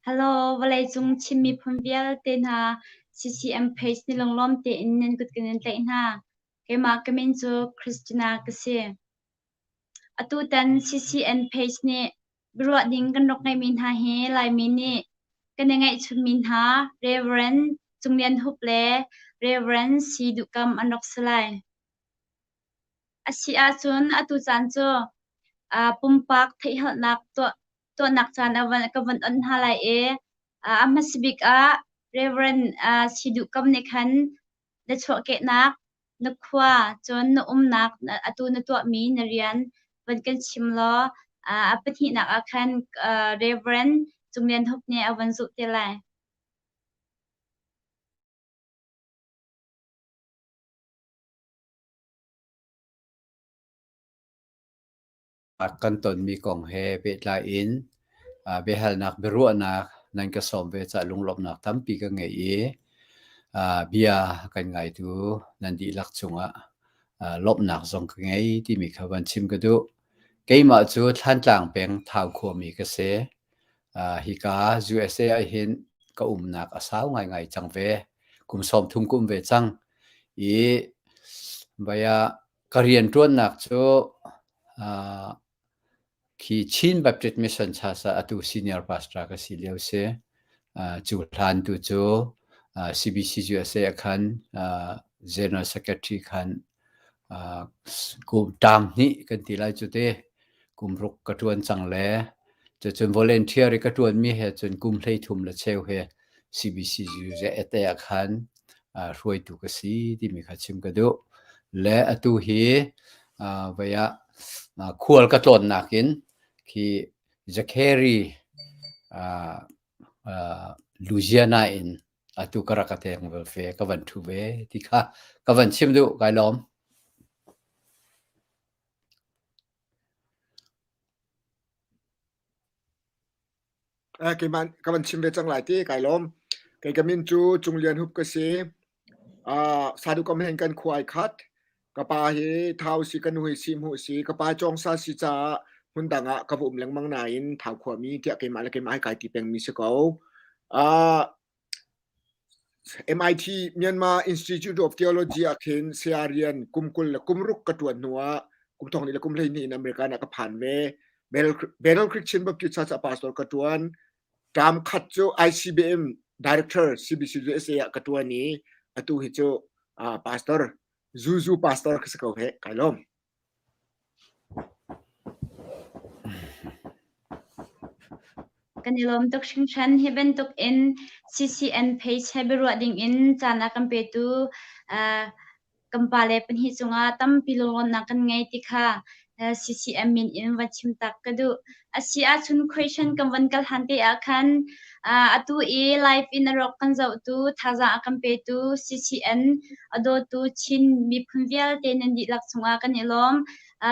Hello, vawleicung Chin miphun vialte hna CCM page ni lunglawm tein nan kut kan in tlaih hna. Keimah ka min cu Christina ka si. Atutan CCN page nih biaruah ding kan rak ngeihmi hna hi Laimi nih kan i ngaihchunmi hna Reverend Cung Lian Hup le Reverend Si Duh Kam an rak si lai. A si ahcun atu caan cu pumpak theihhngalhnak tuah tuahnak caan a van, ka van onh hna lai i a hmasa bik ah Reverend Si Duh Kam nih khan na chuahkehnak, na khua, cun na umnak, atu na tuahmi na rian van kan chim law a pahnihnak ah khan Reverend Cung Lian Hup nih a van zulh te lai. Kan tonmi kong he pehtlai in biahalnak biaruahnak nan ka sawm ve caah lunglawmhnak tampi ka ngei i bia kan ngaitu nan dihlak cungah lawmhnak zong ka ngei timi kha van chim ka duh. Keimah cu Thlantlang peng Thau khuami ka si. Hika USA ahhin ka umnak a sau ngaingai cang ve. Kum 30 ka um ve cang. I vai ah ka rianṭuannak cu khi Chin Baptist Mission Church ah atu senior pastor ka si lio si. Cu hlan tu cu CBC USA ah khan General Secretary khan kum ṭang hnih kan ti lai cu te. Kum ruk ka ṭuan cang le cucun volunteer i ka ṭuanmi he cun kum 13 le cheu he CBC USA ah khan hruaitu ka si timi kha chim ka duh. Le atu hi voi ah khual ka tlawnnak in khi Zachary Louisiana in atu ka rak ka teng ve ka van ṭhu ve ti kha ka van chim duh kai lawm. Keimah ka van chim ve cang lai ti kai lawm. Kei ka min cu Cung Lian Hup ka si. Sadukam hen kan khua ai khat. Ka pa hi Thau si ka nu hi Sihhmuh si. Ka pa Cawngsa si caah hmundang ah ka va um lengmang nain Thau khuami tiah keimah le keimah hi kai ti pengmi si ko. MIT Myanmar Institute of Theology ah khin saya rian kum 20 le kum ruk ka ṭuan hnu ah kum thong hnih le kum 12 in America ah ka phan ve. Battle Creek Chin Baptist Church ah pastor ka ṭuan. Term khat cu ICBM Director CBC USA ah ka ṭuan i atu hi cu pastor Zuzu pastor ka si ko he kai lawm. Kan i lawm tuk hringhran. Hi bantuk in CCN page he biaruah ding in caan a kan petu uh, kan pale pahnih cungah tampi lunglawmhnak kan ngei ti kha CCM min in van chim tak ka duh. A si ahcun question kan van kal han te ah khan atu i live in a rawk kan zohtu, thazaang a kan petu CCN a dawtu Chin miphun vialte nan dihlak cungah kan i lawm.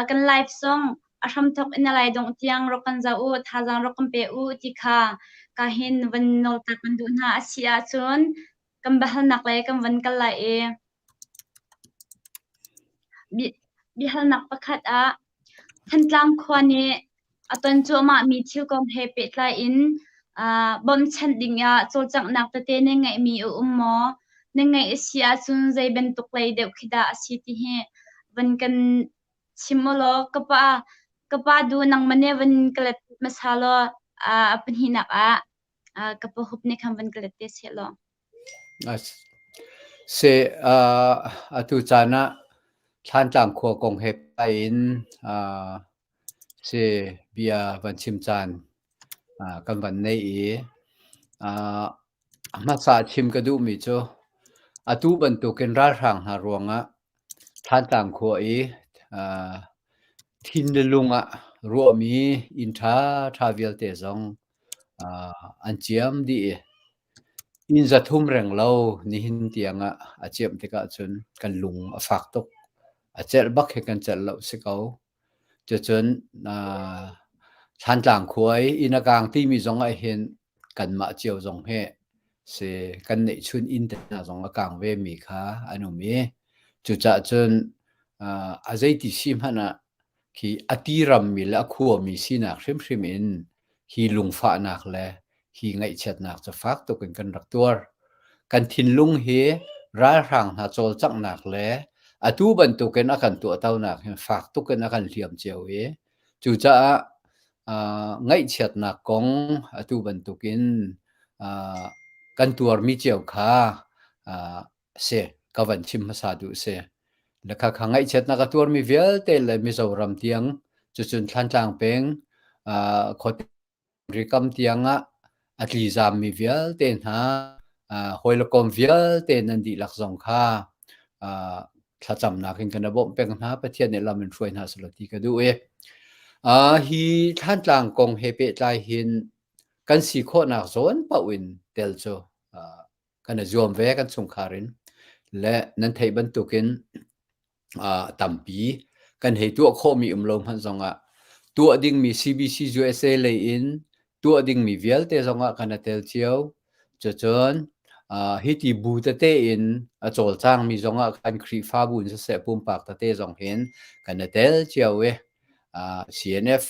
Kan live zong a hramthawk in a lai dongh tiang rak kan zoh u, thazaang rak kan pe u ti kha ka hin van nawl tak kan duh hna. A si ahcun kan biahalnak lei kan van kal lai i biahalnak pakhat ah Thantlang khua nih a ton cuahmahmi thil kong he pehtlai in bawmhchanh dingah cawlcanghnak tete na ngeihmi a um maw? Na ngeih a si ahcun zei bantuk lei deuh khi dah a si ti hi van kan chim u law ka pa ka pa du nangmah nih van ka let hmasa law a pahnihnak ah ka pa hup nih khan van ka let te seh law. Seh, atu caan ah Thlantlang khua kong he pehtlai in si bia van chim caan kan van nei i a hmasa chim ka duhmi cu atu bantukin ralhrang hna ruangah Thlantlang khua i thin le lung ah ruahmi inn ṭhaṭha vialte zong an ciam dih i inn 300 renglo nihin tiang ah a ciamh tikah cun kan lung a fak tuk. A celh bak hi kan celh lo si ko. Cucun Thlantlang khua i inn a kaang timi zong ahhin kanmah cio zong hi si kan neihchun inn te hna zong a kaang vemi kha an um i cucaah cun a zeiti si hmanh ah khi a ti rammi le a khuami sinak hrimhrim in hi lungfahnak le Hi ngaihchiatnak cu fak tuk in kan rak tuar. Kan thinlung hi ralhrang hna cawlcanghnak le atu bantukin a kan tuahtonak hin fak tuk in a kan hliam cio i cucaah uh, ngaihchiatnak kong atu bantukin uh, kan tuarmi cio kha uh, si ka van chim hmasa duh si. Le kha kha ngaihchiatnak a tuarmi vialte le Mizoram tiang cucun Thlantlang peng uh, khuate Rikam tiangah a tlizammi vialte hna, hawi le kom vialte nan dihlak zong kha thlacamnak in kan i bawmh peng hna. Pathian nih lam in hruai hna selaw ti ka duh i. Hi Thlantlang kong he pehtlai hin kan si khawhnak zawn paoh in tel cu kan i zuam ve kan chungkhar in. Le nan theih bantukin tampi kan hei tuah khawhmi um lo hmanh zongah tuah dingmi CBC USA lei in tuah dingmi vialte zongah kan i tel cio. Cucun hi ti bu tete in a cawlcangmi zongah kan Khrihfabu in siseh pumpak tete zong hin kan i tel cio i CNF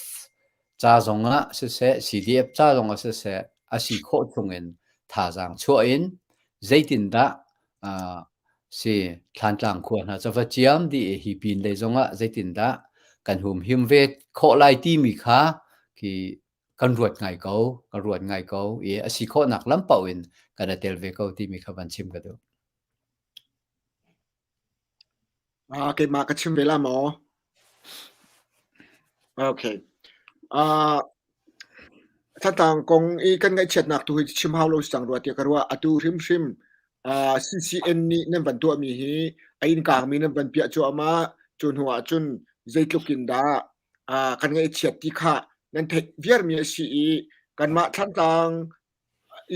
ca zongah siseh CDF ca zongah siseh a si khawh chungin thazaang chuah in zeitindah Si, Thlantlang khua hna cu va ciam dih i hi pin lei zongah zeitindah kan humhim ve khawh lai timi kha khi kan ruat ngai ko, ka ruat ngai ko i a si khawhnak lam paoh in kan i tel ve ko timi kha van chim ka duh. Ah, keimah ka chim ve la maw? Okay. Ah, Thantlang kong i kan ngaihchiatnak tu hi chim hau lo si cang rua tiah ka ruah. Atu hrimhrim ah CCN nih nan van tuahmi hi a inn kaangmi nan van piah cuahmah. Cu hnu ah cun zeitluk in dah ah kan ngaihchiat ti kha nan theih viarmi a si i kanmah Thantlang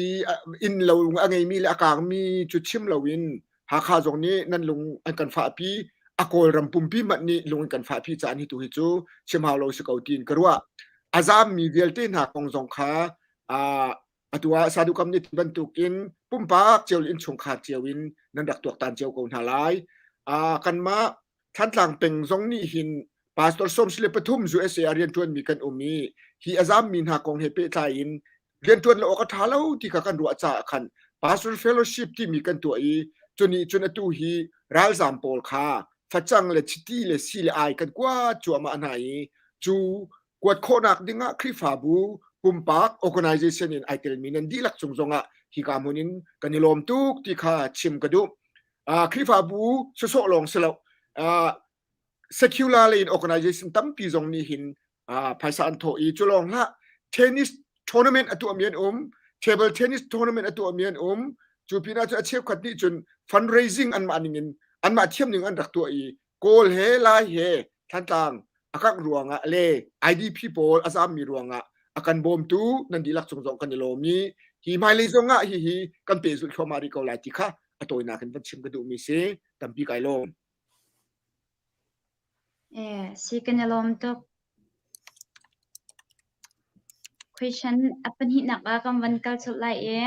i inn lo a ngeimi le a kaangmi cu chim loin Hakha zong nih nan lung an kan fahpi a Kawlram pumpi hmanh nih lung an kan fahpi caan hi tu hi cu chim hau lo si ko tiin ka ruah. A zaammi vialte hna kong zong kha atu ah Sadukam nih bantukin pumpak cio le innchungkhar cio in nan rak tuaktan cio ko hna lai. Kanmah Thantlang peng zong nih hin Pastor 93 USA ah rianṭuanmi kan um i hi a zaammi hna kong he pehtlai in rianṭuan lo awk a ṭha lo ti kha kan ruah caah khan Pastor Fellowship timi kan tuah i cunih cun atu hi ralzaam pawl kha facang le chiti le si le ai kan kuat cuahmah hna i cu kuat khawhnak dingah Khrihfabu pumpak organization in ai telmi nan dihlak cung zongah hika hmun in kan i lawm tuk ti kha chim ka duh. Uh, Khrihfabu sawsawh lawng si lo. Uh, secular lei in organization tampi zong nih hin phaisa an thawh i cu lawng hlah tennis tournament a tuahmi an um table tennis tournament a tuahmi an um cu pinah cu a cheukhat nih cun fundraising anmah ning in anmah thiam ning an rak tuah i kawl he lai he Thantlang a kangh ruangah le IDP pawl a zammi ruangah a kan bawmtu nan dihlak cung zong kan i lawm i hi hmailei zong ah hihi kan pehzulh thluahmah rih ko lai ti kha a tawinak in van chim ka duhmi si tampi kai lawm. Eh, si kan i lawm tuk. Question a pahnihnak ah kan van kal colh lai i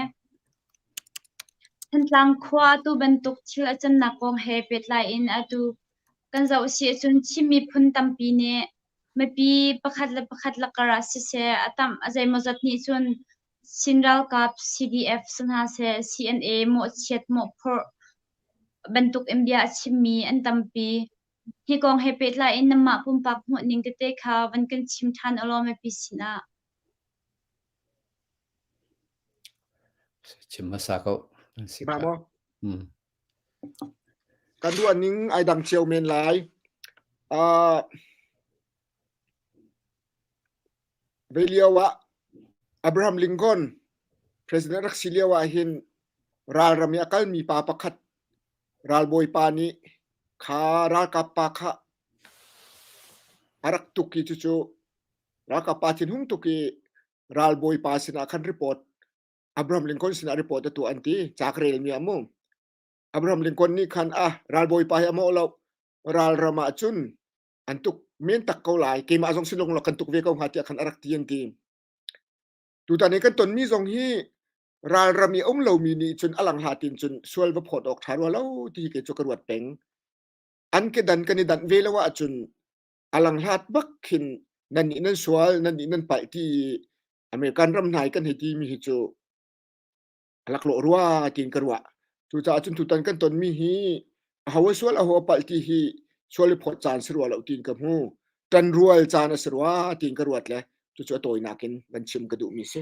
Thantlang khua tu bantuk thil a cannak kong he pehtlai in atu kan zoh si ahcun Chin miphun tampi nih mipi pakhat le pakhat lakar ah siseh a tam a zeimawzat nih cun Chin ralkap CDF si hna seh CNA mawhchiat mawhphurh bantuk in bia a chimmi an tampi. Hi kong he pehtlai in nanmah pumpak hmuhning tete kha van kan chim ṭhan ulaw mipi sinah. Chim hmasa ko. Ma maw? Kan ruah ning ai dang cio men lai. Uh, ve lio ah Abraham Lincoln president rak si lio ah hin ralram i a kalmi pa pakhat ralbawi pa nih kha ralkap pa kha a rak tuk i cucu ralkap pa thinhung tuk i ralbawi pa sinah khan report Abraham Lincoln sinah report a tuah an ti ca ka relmi ah mu Abraham Lincoln nih khan ah ralbawi pa hi a mawh lo ralram ah cun an tuk men tak ko lai keimah zong silong lo kan tuk ve ko hnga tiah khan a rak ti an ti Tutan i kan tonmi zong hi ralram i a um lomi nih cun a langhlat in cun sual va phawt awk ṭha rua lo ti hi kei cu ka ruat peng. An kedan kan i danh ve lo ahcun a langhlat bak khin nan nih nan sual, nan nih nan palh ti i American ram hna i kan hei timi hi cu. A laklawh rua tiin ka ruah. Cucaah cun tutan kan tonmi hi aho a sual aho a palh ti hi sual i phawt caan si rua lo tiin ka hmu. Ṭanrual caan a si rua tiin ka ruat le cucu a tawinak in van chim ka duhmi si.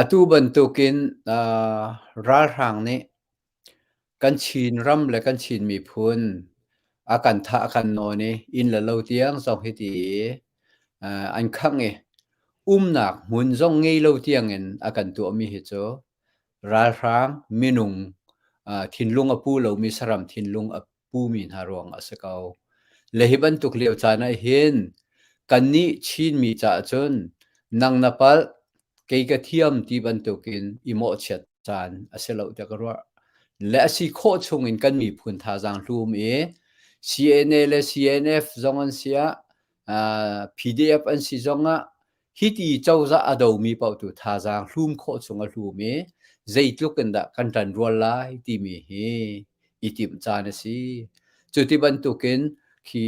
Atu bantukin ralhrang nih kan Chin ram le kan Chin miphun a kan thah a kan nawn i inn le lo tiang zong hiti an khangh i umnak hmun zong ngei lo tiangin a kan tuahmi hi cu ralhrang minung thinlung a pu lomi saram thinlung a pumi hna ruang a si ko. Le hi bantuk lio caan ah hin kannih Chinmi caah cun nang na palh, kei ka thiam ti bantukin i mawhchiat caan a si lo tiah ka ruah. Le a si khawh chungin kan miphun thazaang hlum i CNA le CNF zong an si ah, PDF an si zongah hiti cozah a domi paoh tu thazaang hlum khawh chung a hlum i zeitluk in dah kan ṭanrual lai timi hi i timh caan a si. Cu ti bantukin khi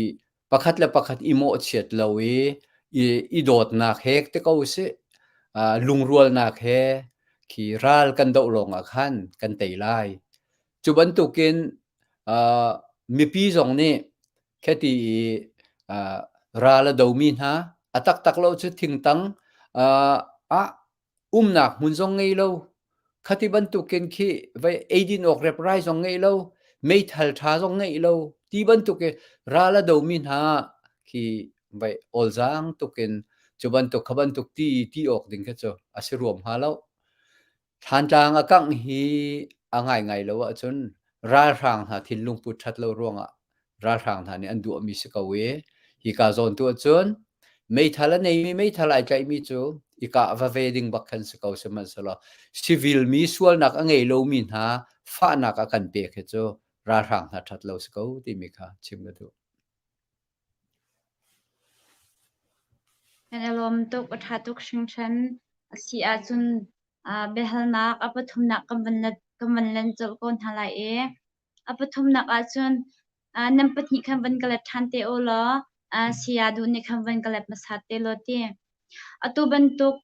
pakhat le pakhat i mawhchiat lo i i dawtnak he te ko sih, lungrualnak he khi ral kan doh lawngah khan kan tei lai. Cu bantukin mipi zong nih khati i ral a domi hna a taktak lo cu thingtang ah umnak hmun zong ngei lo khati bantukin khi vai eidin awk reprai zong ngei lo meithal ṭha zong ngei lo ti bantuk i ral a domi hna khi vai olzaang tukin cu bantuk kha bantuk ti ti awk ding kha cu a si ruam hnga lo. Thlantlang a kangh hi a ngaingai lo ahcun ralhrang hna thinlung put ṭhat lo ruangah ralhrang hna nih an duahmi si ko i hika zawn tu ahcun meithal a neimi meithal ai tlaihmi cu i kah va ve ding bak khan si ko sihmanhsehlaw civil mi sualnak a ngei lomi hna fahnak a kan pek hi cu ralhrang hna ṭhat lo si ko timi kha chim ka duh. Kan i lawm tuk, a ṭha tuk hringhran. A si ahcun biahalnak a pathumnak kan van let kan van len colh ko hna lai i a pathumnak ahcun nan pahnih khan van ka let ṭhan te u law saya duh nih khan van ka let hmasa te law ti. Atu bantuk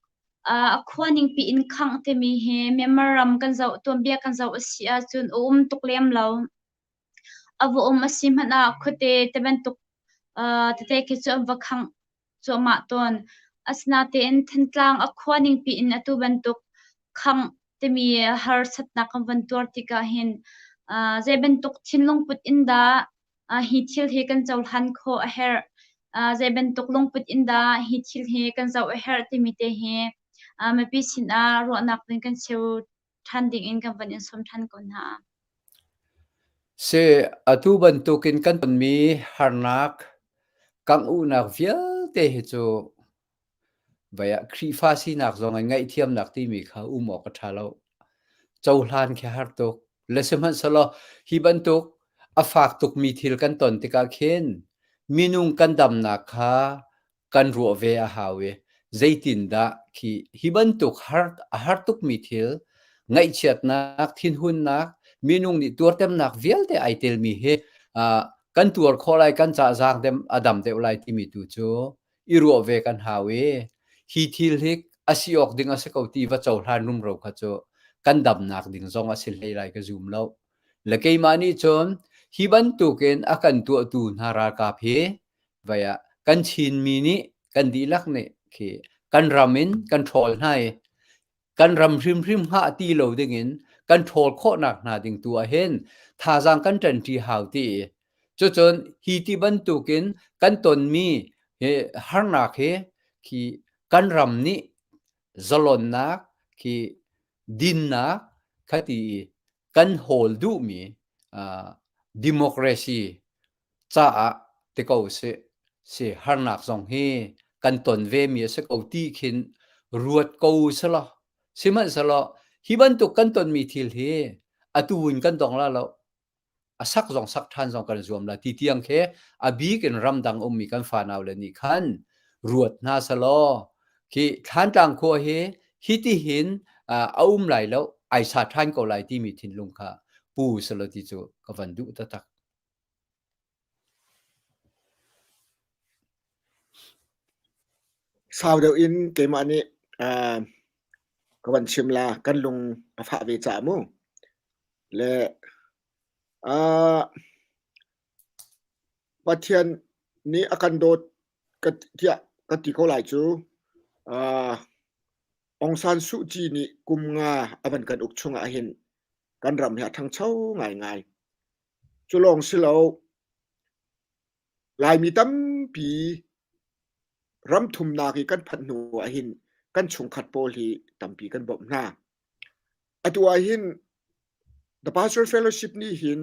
a khua ningpi in khangh timi hi Myanmar ram kan zoh tuanbia kan zoh a si ahcun a um tuk lem lo. A va um a si hmanh ah khuate te bantuk tete khi cu an va khangh cuahmah tawn. Asinain Thantlang a khua ningpi in atu bantuk khangh timi harsatnak kan van tuar tikah hin zei bantuk thinlung put in dah hi thil hi kan cohlan khawh a herh. Zei bantuk lungput in dah hi thil hi kan zoh a herh timi te hi mipi sinah ruahnak ding kan cheu ṭhan dingin kan van in sawm ṭhan ko hna. Si, atu bantukin kan tonmi harnak, kangh-uhnak vialte hi cu vai ah Khrihfa sinak zong in ngaihthiamnak timi kha um awk a ṭha lo. Cohlan khi har tuk. Le sihmanhsehlaw hi bantuk a fak tukmi thil kan ton tikah khin minung kan damnak kha kan ruah ve a hau i zeitindah khi hi bantuk har a har tukmi thil ngaihchiatnak thinhunnak minung nih tuartemnak vialte ai telmi hi uh, kan tuar khawh lai kan ca zaang dem a dam deuh lai timi tu cu i ruah ve kan hau i hi thil hi a si awk ding a si ko ti va cohlan rumro kha cu kan damnak ding zong a si hlei lai ka zum lo le keimah nih cun hi bantukin a kan tuahtu hna ralkap hi vai ah kan Chinmi nih kan dihlak nih khi kan ram in kan ṭhawl hna i kan ram hrimhrim hngah ti lo dingin kan ṭhawl khawhnak hna ding tu ah hin thazaang kan ṭanṭi hau ti i cucun hi ti bantukin kan tonmi hi harnak hi khi kan ram nih zalonnak khi dinnak khati i kan hawl duhmi uh, democracy caah ti ko sih. Si harnak zong hi kan ton vemi a si ko ti khin ruat ko selaw sihmanhsehlaw hi bantuk kan tonmi thil hi atu in kan dong la lo a sak zong sak ṭhan zong kan zuam la ti tiang khi a bik in ramdang ummi kan fanau le nih khan ruat hna selaw khi Thlantlang khua hi hiti hin a um lai lo ai sa ṭhan ko lai timi thinlung kha pu selaw ti cu ka van duh taktak. Sau deuh in keimah nih uh, ka van chim la kan lung a fah ve caah mu. Le uh, Pathian nih a kan dawt ka tiah ka ti ko lai cu. Uh, Aung San Suu Kyi nih kum nga a van kan uk chungah hin kan ram hi a ṭhangcho ngaingai. Cu lawng si lo, Laimi tampi ram thumnak i kan phanh hnu ahhin kan chungkhat pawl hi tampi kan bawmh hna. Atu ahhin The Pastoral Fellowship nih hin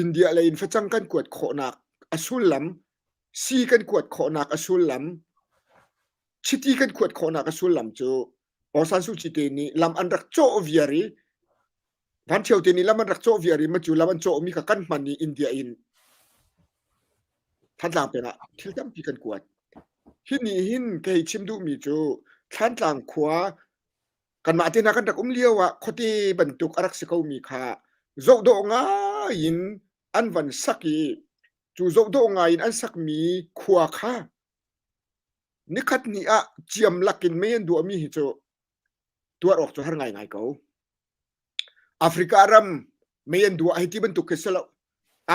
India lei in facang kan kuat khawhnak a sullam, sii kan kuat khawhnak a sullam, chiti kan kuat khawhnak a sullam cu Aung San Suu Kyi te nih lam an rak cawh viar i Van Ṭhio te nih lam an rak cawh viar i macu lam an cawhmi kha kan hman i India in Thantlang peng ah thil tampi kan kuat. Hi nih hin ka hei chim duhmi cu Thlantlang khua kanmah te hna kan rak um lio ah khuate bantuk a rak si komi kha zohdawh ngai in an van sak i cu zohdawh ngai in an sakmi khua kha nikhat ni ah ciam lakin mei an duahmi hi cu tuar awk cu har ngaingai ko. Africa ram mei an duah hei ti bantuk khi si lo.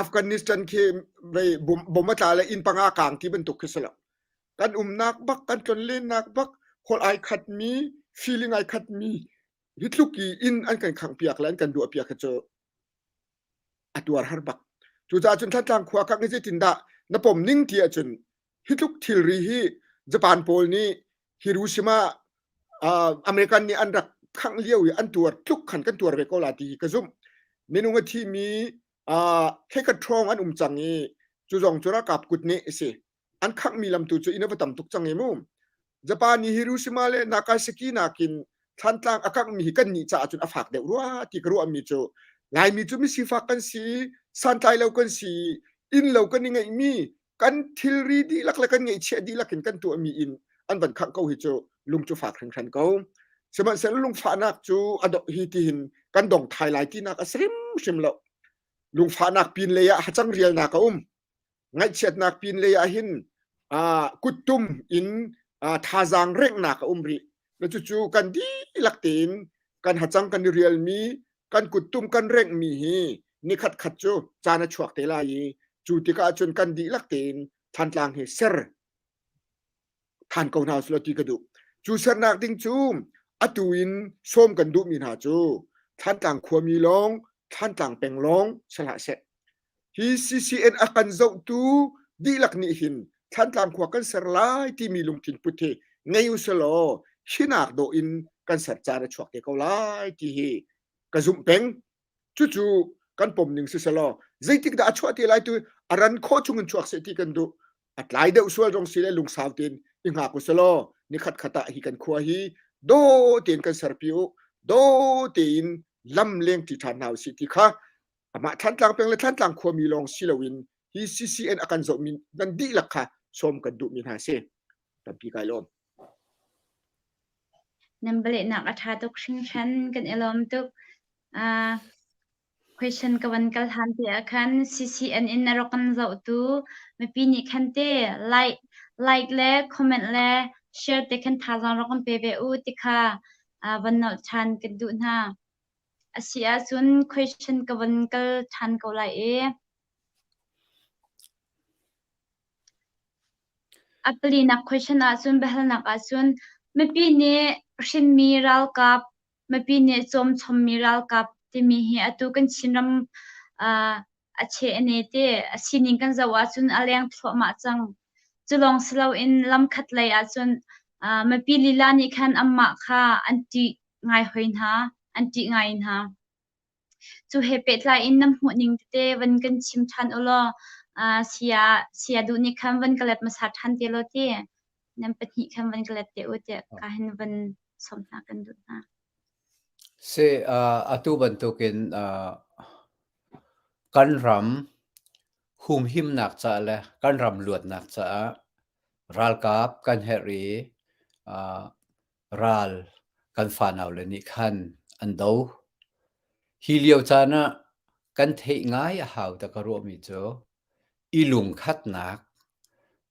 Afghanistan khi vei bom a tla le inn panga kaang ti bantuk khi si lo. Kan umnak bak, kan tlonlennak bak, holh ai khatmi, feeling ai khatmi, hi tluk i inn an kan khangh piak le an kan duah piak hi cu a tuar har bak. Cucaah cun Thantlang khua kak ni zeitindah na pom ning ti ahcun hi tluk thilri hi Japan pawl nih Hiroshima uh, American nih an rak khangh lio i an tuar tluk khan kan tuar ve ko la ti ka zumh. Minung a thimi uh, thekhat ṭhawng an um cang i cu zong cu ralkap kut nih a si. An khanghmi lam tu cu inn a va tam tuk cang i mu. Japan nih Hiroshima le Nagasaki nakin Thlantlang a kanghmi hi kannih caah cun a fak deuh rua ti ka ruahmi cu Laimi cu misifak kan si, santlai lo kan si, inn lo kan i ngeihmi, kan thilri dihlak le kan ngeihchiah dihlak in kan tuahmi inn an van khangh ko hi cu lung cu fak hringhran ko. Sihmanhsehlaw lungfahnak cu a hi tihin kan dong thai lai tinak a si hrimhrim lo. Lungfahnak pin lei ah hacang rialnak a um. Ngaihchiatnak pin lei ah hin kuttum in thazaang renghnak a um rih. Na cucu kan dihlak tein kan hacang kan i rialmi, kan kuttum kan renghmi hi nikhat khat cu caan a chuak te lai i cu tikah cun kan dihlak tein Thantlang hi ser than ko hna usulaw ti ka duh. Cu sernak ding cu atu in sawm kan duhmi hna cu Thantlang khuami lawng, Thantlang peng lawng si hlah seh. Hi CCN a kan zohtu dihlak nih hin Thantlang khua kan ser lai timi lungthin put hi ngei usulaw hinak dawh in kan ser caan a chuak te ko lai ti hi ka zumh peng. Cucu kan pom ning si selaw zeitik dah a chuah te lai tu a ran khawh chung in chuak seh ti kan duh. A tlai deuh sual zong si le lungsau tein i hngak u selaw nikhat khat ah hi kan khua hi daw tein kan serpi u daw tein lam leng ṭi ṭhan hna usih ti kha amah Thantlang peng le Thantlang khuami lawng si loin hi CCN a kan zohmi nan dihlak kha sawm kan duhmi hna si. Tampi kai lawm. Nan bialehnak a ṭha tuk hringhran kan i lawm tuk. Uh, question ka van kal han te ah khan CCN in a rak kan zohtu mipi nih khan te like like le comment le share te khan thazaang rak kan pe ve u ti kha uh, van nolh ṭhan kan duh hna. A si ahcun question ka van kal ṭhan ko lai i. A palinak question ahcun biahalnak ahcun mipi nih hrinmi ralkap, mipi nih cawmchommi ralkap timi hi atu kan Chinram uh, a cheh ane te a sining kan zoh ahcun a leng thluahmah cang. Cu lawng si loin lamkhat lei ahcun uh, mipi lila nih khan anmah kha an ṭih ngai hoi hna, an ṭih ngai hna. Cu he pehtlai in na hmuhning tete van kan chim ṭhan u law uh, sia sia duh nih khan van ka let hmasa ṭhan te law ti nan pahnih khan van ka let te u tiah ka hin van sawm hna kan duh hna. Si, uh, atu bantukin uh, kan ram humhimnak caah le kan ram luatnak caah ralkap kan herh i uh, ral kan fanaule nih khan an do. Hi lio caan ah kan theih ngai a hau ta ka ruahmi cu i lungkhatnak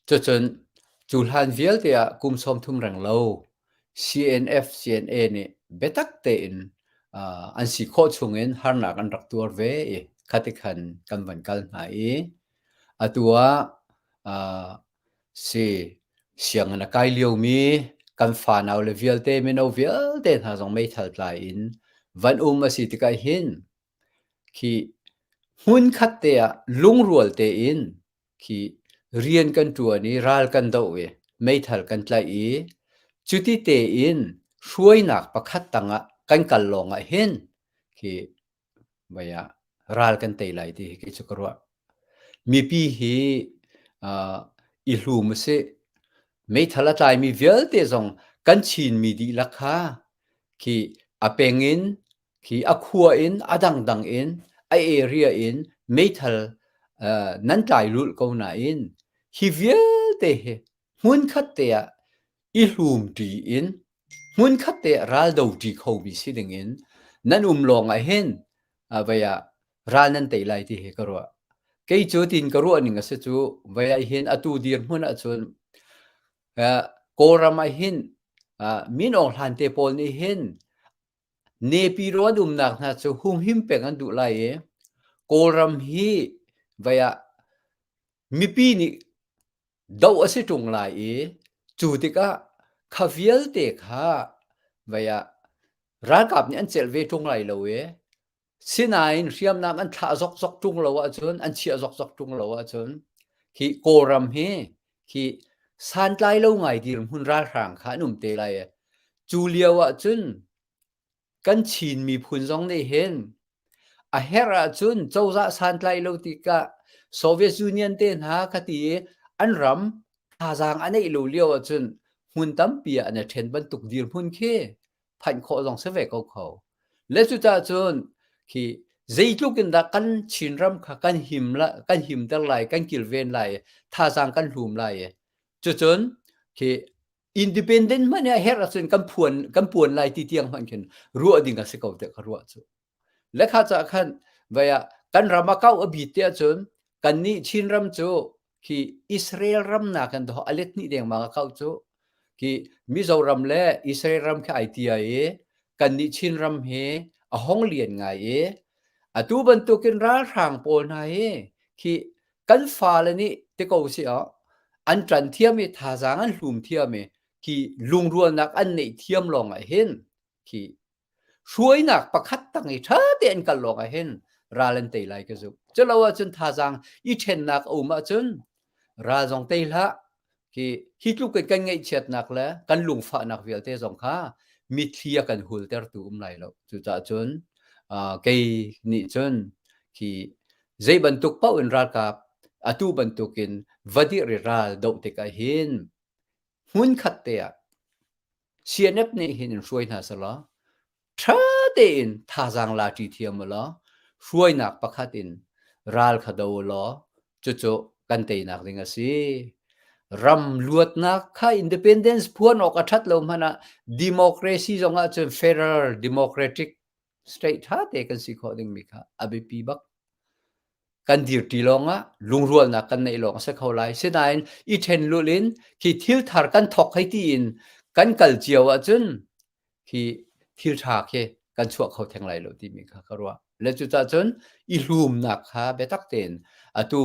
cucun Cu hlan vialte ah kum 30 reng lo CNF CNA nih biatak tein an si khawh chungin harnak an rak tuar ve i khati khan kan van kal hna i atu ah si sianginn a kai liomi kan fanau le vialte mino vialte hna zong meithal tlai in van um a si tikah hin khi hmunkhat te ah lungrual tein khi rian kan ṭuan i ral kan doh i meithal kan tlaih i cuti tein hruainak pakhat tangah kan kal lawngah hin khi vei ah ral kan tei lai ti hi kei cu ka ruah. Mipi hi uh, i hlum a si. Meithal a tlaimi vialte zong kan Chinmi dihlak kha khi a peng in khi a khua in a dangdang in a area in meithal uh, nan tlai lulh ko nain hi vialte hi hmunkhat te ah i hlumṭi in hmunkhat te ah raldo ṭi khomi si ding in nan um lawng ah hin vei ah ral nan tei lai ti hi ka ruah. Kei cu tin ka ruah ning a si cu vei ah hin atu dirhmun ahcun Kawlram ah hin Min Aung Hlaing te pawl nih hin Nepiro an umnak hna cu humhim peng an duh lai i Kawlram hi vei ah mipi nih doh a si ṭung lai i cu tikah kha vialte kha vei ah ralkap nih an celh ve ṭung lai lo i sinain hriamnam an thlah zokzok ṭung lo ahcun an chiah zokzok ṭung lo ahcun hi Kawlram hi khi santlai lo ngai dirhmun ralhrang kha an um te lai i cu lio ahcun kan Chin miphun zong nih hin A herh ahcun cozah santlai lo tikah Soviet Union te hna kha ti i an ram thazaang a neih lo lio ahcun hmun tampi ah an i ṭhen bantuk dirhmun khi phanh khawh zong si ve ko kho. Le cucaah cun khi zeitluk in dah kan Chinram kha kan him la, kan himter lai, kan kilven lai, thazaang kan hlum lai. Cucun khi independent hmanh a herh ahcun kan phuan kan puan lai ti tiang hmanh khin ruah ding a si ko tiah ka ruah cu. Lekha ca khan vai ah kan ram a kau a bit te ahcun kannih Chinram cu khi Israel ram nakin dawh a let hnih dengmang a kau cu. Khi Mizoram le Israel ram khi ai tia i kannih Chinram hi a hong lian ngai i atu bantukin ralhrang pawl hna hi khi kan fale nih ti ko si ah an ṭan thiam i thazaang an hlum thiam i khi lungrualnak an neih thiam lawng ah hin khi hruainak pakhat tang i ṭha te an kal lawng ah hin ral an tei lai ka zumh. Culo ahcun thazaang i ṭhennak a um ahcun ral zong tei hlah khi hi tluk in kan ngaihchiatnak le kan lungfahnak vialte zong kha mitthli a kan hultertu um lai lo. Cucaah cun kei nih cun khi zei bantuk paoh in ralkap atu bantukin va dirh i ral doh tikah hin hmunkhat te ah CNF nih hin in hruai hna selaw ṭha tein thazaang la ṭi thiam u law hruainak pakhat in ral kha do u law cucu kan teinak ding a si. Ram luatnak kha independence phuan awk a ṭhat lo hmanh ah democracy zong ahcun federal democratic state ṭha te kan si khawh dingmi kha a biapi bak. Kan dirṭi lawngah lungrualnak kan neih lawng a si kho lai. Sinain i ṭhen lulh in khi thil thar kan thawk hei tiin kan kal cio ahcun khi thil ṭha khi kan chuah kho theng lai lo timi kha ka ruah. Le cucaah cun i hlumnak kha biatak tein atu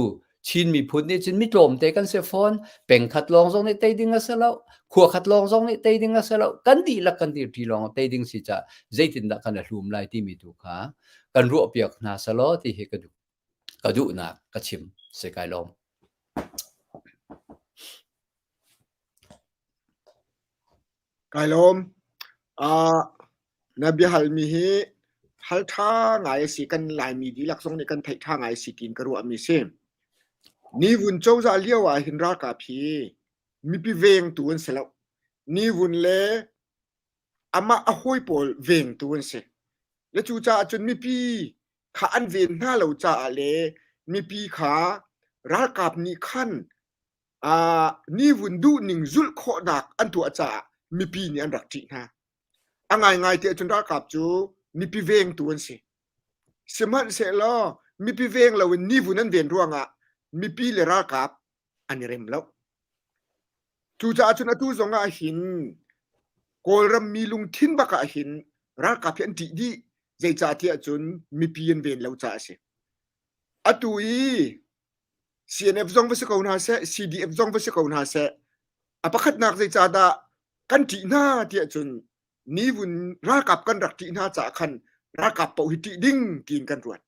Chin miphun nih cun mi tlawmte kan si fawn. Peng khat lawng zong nih tei ding a si lo. Khua khat lawng zong nih tei ding a si lo. Kan dihlak kan dirṭi lawng tei ding si caah zeitindah kan i hlum lai timi tu kha kan ruahpiak hna selaw ti hi ka duh. Ka duhnak ka chim si kai lawm. Kai lawm. Uh, na biahalmi hi hal ṭha ngai a si. Kan Laimi dihlak zong nih kan theih ṭha ngai a si tiin ka ruahmi si. Nivun cozah lio ah hin ralkap hi mipi vengtu an si lo. Nivun le amah a hawi pawl vengtu an si. Le cucaah cun mipi kha an ven hna lo caah le mipi kha ralkap nih khan uh, nivun duhning zulh khawhnak an tuah caah mipi nih an rak ṭih hna. A ngaingai ti ahcun ralkap cu mipi vengtu an si. Sihmanhsehlaw mipi veng loin nivun an ven ruangah mipi le ralkap an i rem lo. Cucaah cun atu zong ah hin Kawlram mi lungthin bak ah hin ralkap hi an ṭih dih. Zeicahtiah cun mipi an ven lo caah a si. Atu i CNF zong va si ko hna seh, CDF zong va si ko hna seh, a pakhatnak zeicahdah kan ṭih hna tiah cun nivun ralkap kan rak ṭih hna caah khan ralkap paoh hi ṭih ding tiin kan ruat.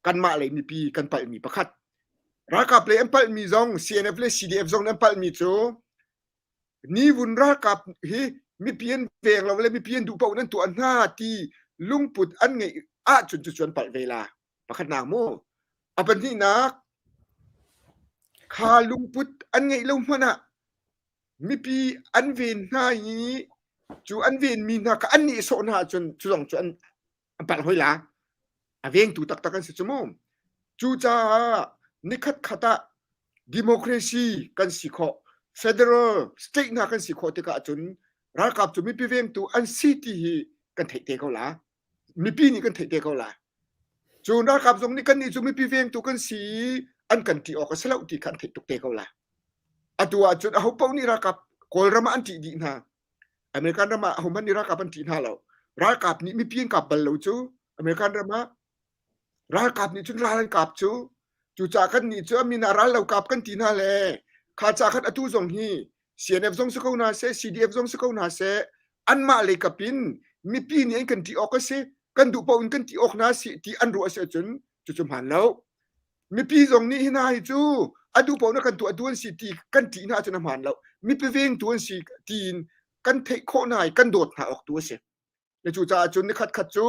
Kanmah lei mipi kan palhmi pakhat. Ralkap lei an palhmi zong CNF le CDF zong an palhmi cu nivun ralkap hi mipi an veng lo le mipi an duh paoh nan tuah hna ti lungput an ngeih ahcun cucu an palh ve la. Pakhatnak mu. A pahnihnak kha lungput an ngeih lo hmanh ah mipi an ven hna i cu an venmi hna kha an nihsawh hna ahcun cu zong cu an an palh hoi la. A vengtu taktak an si cu mu. Cucaah nikhat khat ah democracy kan si khawh, federal state hna kan si khawh tikah cun ralkap cu mipi vengtu an si ti hi kan theih te ko la. Mipi nih kan theih te ko la. Cun ralkap zong nih kannih cu mipi vengtu kan si i an kan ṭih awk a si lo ti kha an theih tuk te ko la. Atu ahcun aho paoh nih ralkap Kawlram ah an ṭih dih hna. American ram ah ahohmanh nih ralkap an ṭih hna lo. Ralkap nih mipi an kap bal lo cu American ram ah ralkap nih cun ral an kap cu. Cucaah kannih cu a min ah ral lo kap kan ti hna le kha ca khan atu zong hi CNF zong si ko hna seh, CDF zong si ko hna seh, anmah lei kap in mipi nih an kan ṭih awk a si, kan duh paoh in kan ti awk hna si ti an ruah a si ahcun cucu hmaan lo. Mipi zong nih hi hna hi cu a duh paoh na kan tuah tu an si ti kan ṭih hna ahcun a hmaan lo. Mipi vengtu an si tiin kan theih khawh hna i kan dawt hna awk tu a si. Na cucaah cun nikhat khat cu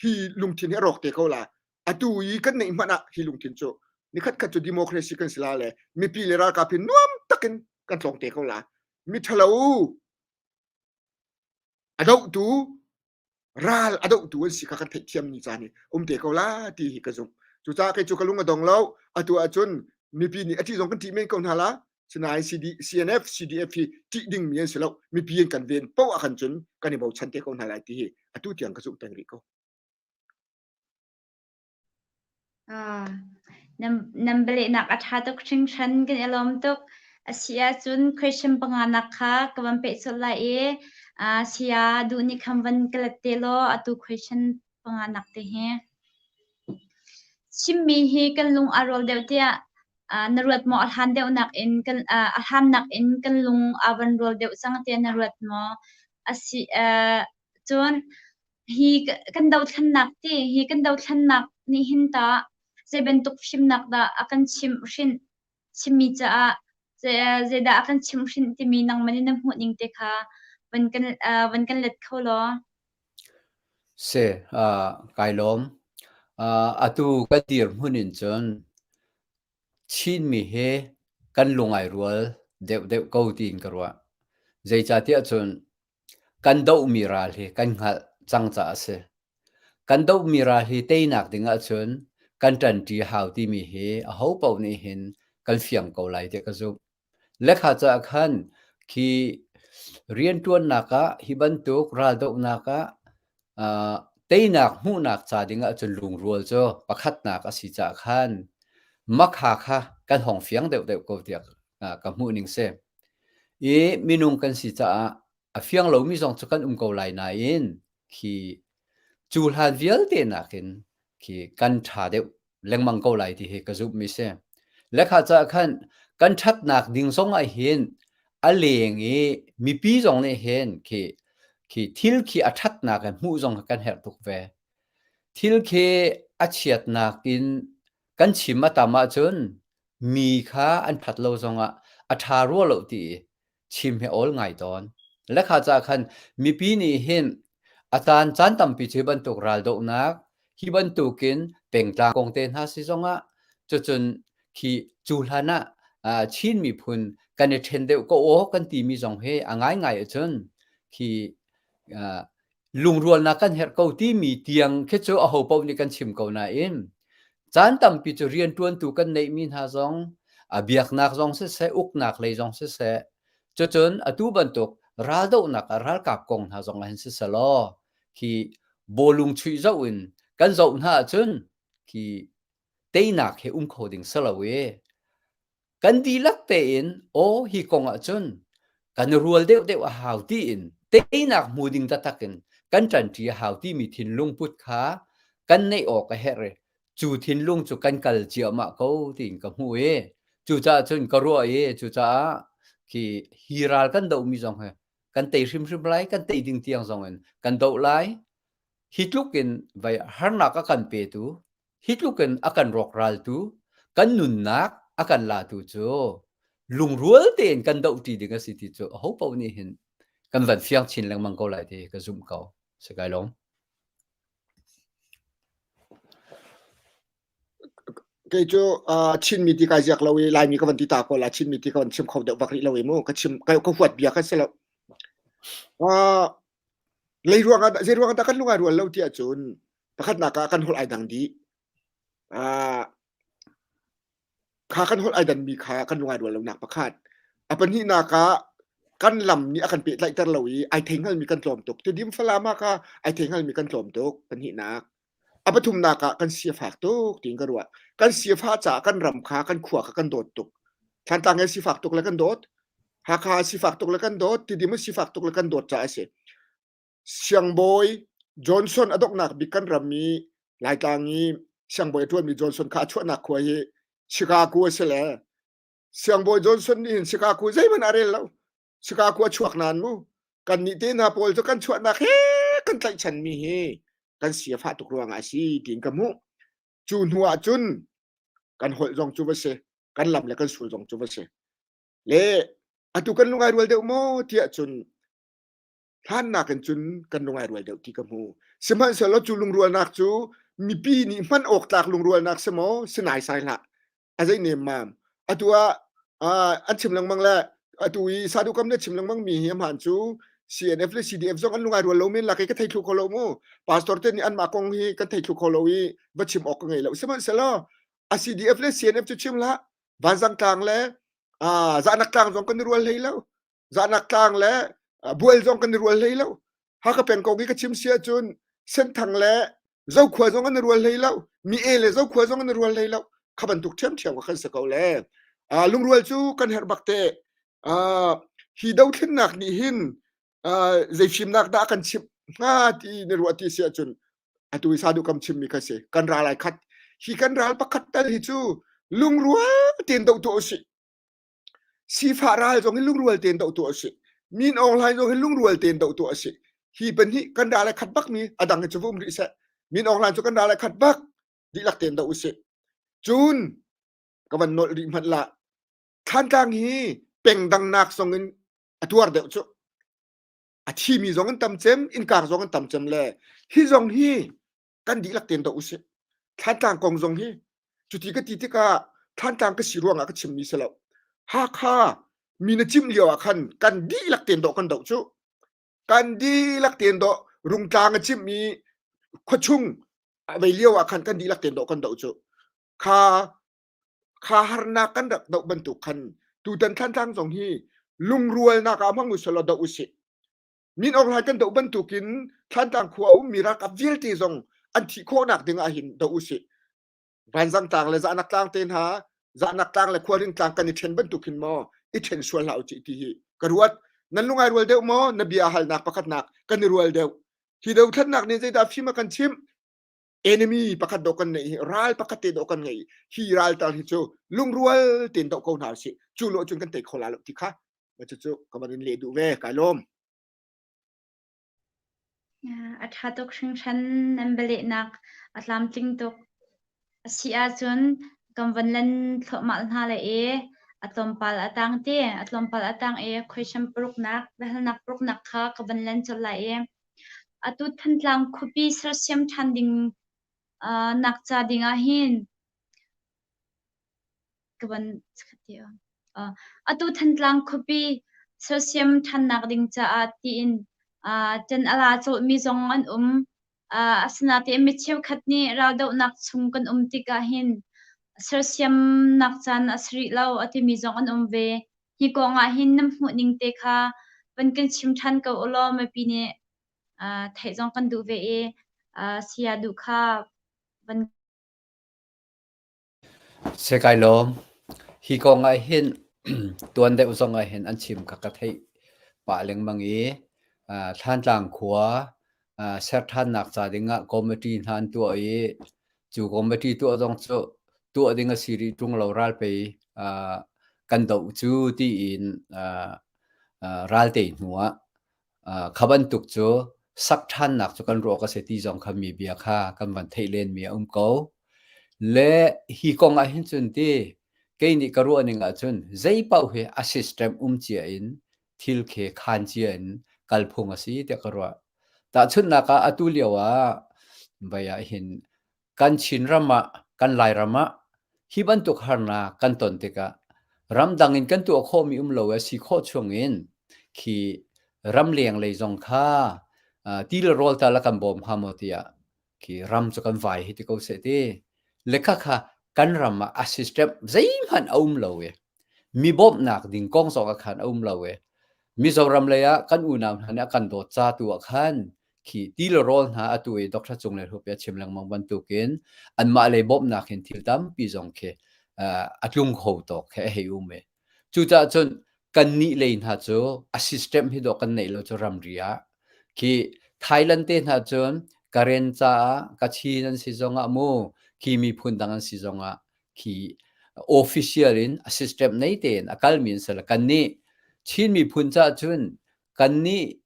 hi lungthin hi a rawk te ko la. Atu i kan neih hmanh ah hi lungthin cu nikhat khat cu democracy kan si la le mipi le ralkap hi nuam takin kan tlawng te ko la. Mi ṭhalo a dohtu ral a dohtu an si kha kan theihthiam ni caan hi um te ko la ti hi ka zumh. Cucaah kei cu ka lung a dong lo. Atu ahcun mipi nih a ṭih zong kan ṭih men ko hna la. Sinain CD, CNF, CDF hi ṭih dingmi an si lo. Mipi in kan ven poah ah khan cun kan i bochan te ko hna lai ti hi atu tiang ka zumh peng rih ko. Ah, nan, nan bialehnak a ṭha tuk hringhran kan i lawm tuk. A si ahcun question panganak kha ka van peh colh lai i ah, saya duh nih khan van ka let te law atu question panganak te hi. Chimmi hi kan lung aa rual deuh tiah ah, na ruat maw? A hlan deuhnak in kan ah, a hlannak in kan lung aa van rual deuh cang tiah na ruat maw? A si ah, cun Hi kan dothlennak ti hi kan dothlennak nih hin tah zei bantuk fimnak dah a kan chimhhrinh chimmi caah zeidah a kan chimhhrinh timi nangmah nih na hmuh ning te kha van kan van kan let kho law. Si, uh, kai lawm. Uh, atu ka dirhmun in cun Chinmi hi kan lung ai rual deuhdeuh ko tiin ka ruah. Zeicahtiah cun Kan dohmi ral hi kan hngalh cang caah a si. Kan dohmi ral hi teinak ding ahcun kan ṭanṭi hau timi hi ahopaoh nih hin kan fiang ko lai tiah ka zumh. Lekha caah khan khi rianṭuannak ah hi bantuk raldohnak ah uh, teinak hmuhnak ca ding ahcun lungrual cu pakhatnak a si caah khan makha kha kan hong fiang deuhdeuh ko tiah ka hmuh ning si. I minung kan si caah a fiang lomi zong cu kan um ko lai nain khi cu hlan vialte nakin khi kan ṭha deuh lengmang ko lai ti hi ka zumhmi si. Lekha caah khan kan ṭhatnak ding zong ah hin a leng i mipi zong nih hin khi khi thil khi a ṭhatnak in hmuh zong kan herh tuk ve. Thil khi a chiatnak in kan chim a tam ahcun mi kha an ṭhat lo zongah a ṭha rua lo ti chim hi awl ngai tawn. Lekha ca khan mipi nih hin a caan caan tampi cu hi bantuk raldohnak, hi bantukin pengtlang kong te hna si zongah cucun khi cu hlan ah Chin miphun kan i ṭhen deuh ko aw kan timi zong hi a ngaingai ahcun khi lungrualnak kan herh ko timi tiang khi cu aho paoh nih kan chim ko nain caan tampi cu rianṭuantu kan neihmi hna zong a biaknak zong siseh uknak lei zong siseh cucun atu bantuk raldohnak ah ralkap kong hna zong ah hin siseh law khi bawlung chuih zoh in kan zoh hna ahcun khi teinak he um kho ding si lo i kan dihlak tein aw hi kong ahcun. Kan i rual deuhdeuh a hau tiin teinak hmu ding taktak in kan ṭanṭi a hau timi thinlung put kha kan neih awk a herh i cu thinlung cu kan kal ciahmah ko tiin ka hmuh i cucaah cun ka ruah i cucaah khi hi ral kan dohmi zong hi kan tei hrimhrim lai, kan tei ding tiang zong in kan doh lai. Hi tluk in vai harnak a kan petu, hi tluk in a kan rawkraltu, kan nunnak a kan latu cu lungrual tein kan dohṭi ding a si ti cu aho paoh nih hin kan van fiang chin lengmang ko lai ti ka zumh ko. Si kai lawm. Kei cu uh, Chinmi ti kai ziak lo i Laimi ka van ti ta ko la Chinmi ti ka van chim kho deuh bak rih lo i mu ka chim ka, ka huat bia kan si lo. Uh, lei ruang ah zei ruang ah dah kan lungai rual lo ti ahcun pakhatnak ah kan holh ai dang dih. Uh, kha kan holh ai danmi kha kan lungai rual lonak pakhat. A pahnihnak ah kan lam nih a kan pehtlaihter lo i ai thei hngalmi kan tlawm tuk. Tidim Falam ah kha ai thei hngalmi kan tlawm tuk pahnihnak. A pathumnak ah kan si a fak tuk tiin ka ruah. Kan si a fah caah kan ram kha kan khua kha kan dawt tuk. Thlantlang he sifak tuk le kan dawt. Hakha sifak tuk le kan dawt. Tidim sifak tuk le kan dawt caah a si. Siangbawi Johnson a donghnak bik kan ram i Laitlang i siangbawi a ṭuanmi Johnson kha a chuahnak khua hi Chicago a si le Siangbawi Johnson nih hin Chicago zeihmanh a rel lo. Chicago a chuak nain mu kannih te hna pawl cu kan chuahnak he kan tlaihchanmi hi kan si a fah tuk ruangah a si tiin ka hmuh. Cu hnu ah cun kan holh zong cu va si, kan lam le kan sul zong cu va si. Le atu kan lungai rual deuh maw tiah cun hlan nakin cun kan lungai rual deuh ti ka hmu. Sihmanhsehlaw cu lungrualnak cu mipi nih hman awk tlak lungrualnak si maw si naisai hlah. A zei nemmam. Atu ah an chim lengmang le atu i Sadukam le chim lengmang mi hi hmaan cu CNF le CDF zong an lungai rual lo men lak i ka thei thlu kho lo mu. Pastor te nih anmah kong hi kan thei thlu kho lo i va chim awk ka ngei lo. Sihmanhsehlaw a CDF le CNF cu chim hlah. Vanzang tlang le Zahnak tlang zong kan i rual hlei lo. Zahnak tlang le bual zong kan i rual hlei lo. Hakha peng kong i ka chim si ahcun Senthang le Zokhua zong an i rual hlei lo. Mi e le Zokhua zong an i rual hlei lo. Kha bantuk ṭhiamṭhiam kha kan si ko le. Lungrual cu kan herh bak te. Hi dothlennak nih hin zei fimnak dah kan chimh hnga ti na ruah ti si ahcun atu i sadu kam chimmi kha si. Kan ral ai khat. Hi kan ral pakhat tal hi cu lungrual tein doh tuah usih. Sifah ral zong hi lungrual tein doh tuah a si. Min Aung Hlaing zong hi lungrual tein doh tuah a si. Hi pahnih kan ral ai khat bak mi a dang hi cu va um rih seh. Min Aung Hlaing cu kan ral ai khat bak dihlak tein doh usih. Cun ka van nolh rih hmanh lah. Thlantlang hi pengdang nak zong in a tuar deuh cu. A thimi zong an tam cem, innkar zong an tam cem le hi zong hi kan dihlak tein doh usih. Thlantlang kong zong hi cuti ka ti tikah Thlantlang ka si ruangah ka chimmi si lo. Hakha mi na cimh lio ah khan kan dihlak tein dawh kan doh cu. Kan dihlak tein dawh Rungtlang a cimh i khuachung a vei lio ah khan kan dihlak tein dawh kan doh cu. Kha kha harnak kan rak doh bantuk khan tutan Thlantlang zong hi lungrualnak ah hmang usih law doh usih. Min Aung Hlaing kan doh bantukin Thlantlang khua a ummi ralkap vialte zong an thih khawhnak ding ah hin doh usih. Vanzang tlang le Zahnak tlang te hna, Zahnak tlang le Khualring tlang kan i ṭhen bantuk hin maw i ṭhen sual hlah usih ti hi ka ruat. Nan lungai rual deuh maw? Na bia halnak pakhatnak kan i rual deuh. Hi dothlatnak nih zeidah fim a kan chimh? Enemy pakhat dawh kan neih hi ral pakhat te dawh kan ngei. Hi ral tal hi cu lungrual tein doh ko hna usih. Cu lo cun kan tei kho la lo ti kha Cucu ka van in leh duh ve. Kai lawm. A ṭha tuk hringhran nan bialehnak a tlamtling tuk. A si ahcun kan van len thluahmah hna lai i a tlawmpal a tang ti. A tlawmpal a tang i question paruknak, biahalnak paruknak kha ka van len colh lai i atu Thantlang khuapi sersiam ṭhan ding uh, nak ca ding ah hin Ka van Atu Thantlang khuapi sersiam ṭhannak ding caah tiin ṭan a la cawhmi zong an um. Asinain mi cheukhat nih raldohnak chung kan um tikah hin sersiamnak caan a si rih lo a timi zong an um ve. Hi kong ah hin nan hmuhning te kha van kan chim ṭhan ko u law mipi nih theih zong kan duh ve i saya duh kha van Saya kai lawm. Hi kong ah hin tuan deuh zong ah hin an chim kha ka theih. pah lengmang i Thlantlang khua ser ṭhannak ca dingah committee hna an tuah i cu committee tuah zong cu tuah ding a si rih ṭung lo ral pei kan doh cu tiin ral tei hnu ah kha bantuk cu sak ṭhannak cu kan ruah ka si ti zong kha mi bia kha kan van theih lenmi a um ko. Le hi kong ah hin cun ti kei nih ka ruah ning ahcun zei paoh hi a system um cia in thil khi khan cia in kalphung a si tiah ka ruah. Tahchunhnak ah atu lio ah vai ah hin kan Chinram ah kan Lairam ah hi bantuk harnak kan ton tikah ramdang in kan tuah khawhmi um lo a si khawh chung in khi ramleng lei zong kha ti le rawl tal a kan bawm hnga maw tiah khi ram cu kan vai hi ti ko seh ti le khakha kan ram ah a system zeihmanh a um lo i mi bawmhnak ding kong zong ah khan a um lo i Mizoram lei ah kan unau hna nih a kan dawt ca tu ah khan khi ti le rawl hna atu i Dr. Cung Le Hrup a chim lengmang bantukin anmah lei bawmhnak hin thil tampi zong khi a tlung kho tawk khi a hei um i cucaah cun kannih lei hna cu a system hi dawh kan neih lo cu ramri ah khi Thailand te hna cun Karen caah Kachin an si zongah mu khi miphun dang an si zongah khi official in a system nei tein a kalmi an si le kannih Chin miphun caah cun kannih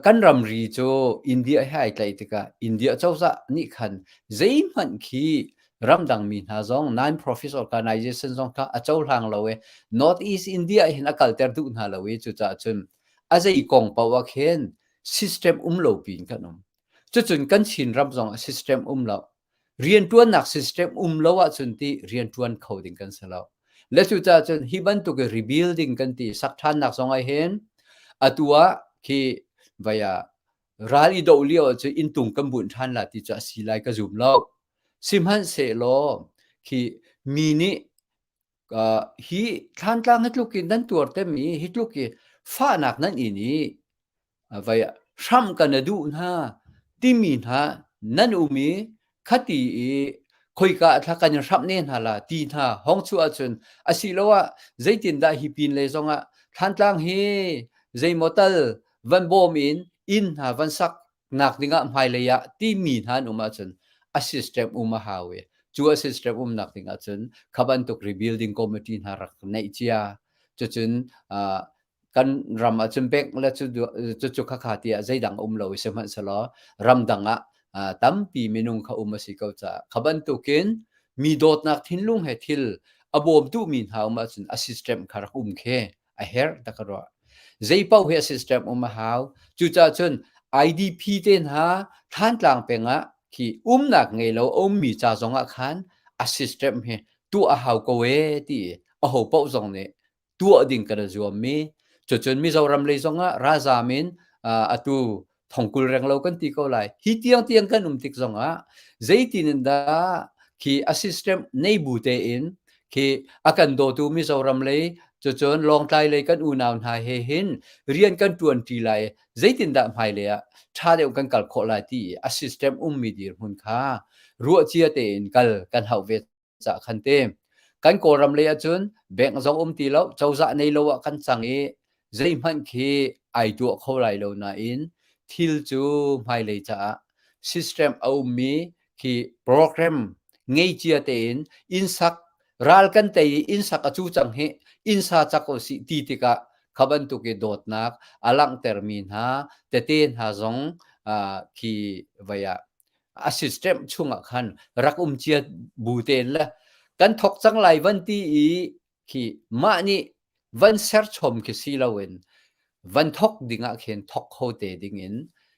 Kan ramri cu India he ai tlaih tikah India cozah nih khan zeihmanh khi ramdang mi hna zong non-profit organization zong kha a cohlang lo i North East India hin a kalter duh hna lo i cucaah cun a zei kong paoh ah khin system um lo piin kan um. Cucun kan Chin ram zong ah system um lo. Rianṭuannak system um lo ahcun ti rianṭuan kho ding kan si lo. Le cucaah cun hi bantuk i rebuilding kan ti sak ṭhannak zong ah hin atu ah khi vai ah ral i doh lio ahcun inntung kan bunh ṭhan la ti cu a si lai ka zum lo. Sihmanhsehlaw khi mi nih hi thlantlang hi tluk in nan tuar temi hi tluk i fahnak nan in i vai hram kan a duh hna timi hna nan um i khati i khoika thla kan in hramh ne hna la ti hna hong chu ahcun asiloah zeitindah hi pin lei zongah thlantlang hi zeimaw tal van bawm in inn hna van sak nak dingah hmailei ah timi hna an um ahcun a system um a hau i cu a system um nak ding ahcun kha bantuk rebuilding committee hna rak neih cia cucun kan ram ahcun bank le cucu khakha tiah zeidang um lo i sihmanhsehlaw ramdang ah tampi minung kha um a si ko caah kha bantukin mi dawtnak thinlung he thil a bawm duhmi hna um ahcun a system kha rak um khe a herh tak ka ruah. Zei paoh hi a system um a hau. Cucaah cun IDP te hna Thantlang peng ah khi umnak ngei lo a ummi ca zong ah khan a system hi tuah a hau ko ee ti a ho paoh zong nih tuah ding kan i zuammi. Cucun Mizoram lei zong ah ralzaam in atu thongkul renglo kan ti ko lai. Hi tiang tiang kan um tik zong ah zeitin in dah khi a system nei bu tein khi a kan dawtu Mizoram lei cucun Lawngtlai lei kan unau hna he hin rian kan tuan ṭi lai zeitindah hmailei ah ṭha deuh kan kal khawh lai ti i a system ummi dirhmun kha ruahcia tein kal kan hauh ve cah khan te kan Kawlram lei ahcun bank zong um ti lo cozah nei lo ah kan cang i zeihmanh khi ai tuah kho lai lo nain thil cu hmailei caah system a ummi khi program ngei cia tein inn sak ral kan tei i inn sak a cu cang hi inn sa cak u sih ti tikah kha bantuk i dawtnak a langhtermi hna tete hna zong khi vai ah a system chungah khan rak um cia bu tein le kan thok cang lai van ti i khi mah nih van ser chom khi si loin van thok ding ah khin thok kho te ding in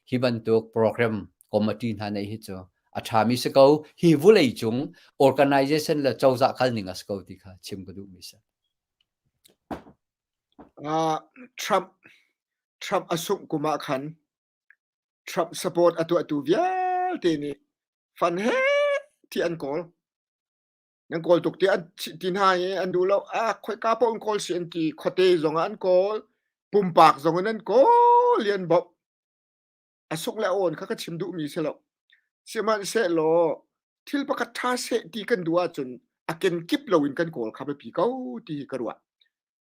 hi bantuk program committee hna nei hi cu a ṭhami si ko hi vulei cung organization le cozah kal ning a si ko ti kha chim ka duh mi si. Uh, Trump Trump a sungh kum ah khan Trump support a tuahtu vialte nih fund he ti an kawl. Nan kawl tuk ti an ti hna i an duh lo. Ah, khoika paoh in kawl si an ti. Khuate zong ah an kawl. Pumpak zong in an kawl i an bawmh. A sungh le a awn kha ka chim duhmi si lo. Sihmanhsehlaw thil pakhat ṭha seh ti kan duh ahcun a kenkip loin kan kawl kha biapi ko ti hi ka ruah.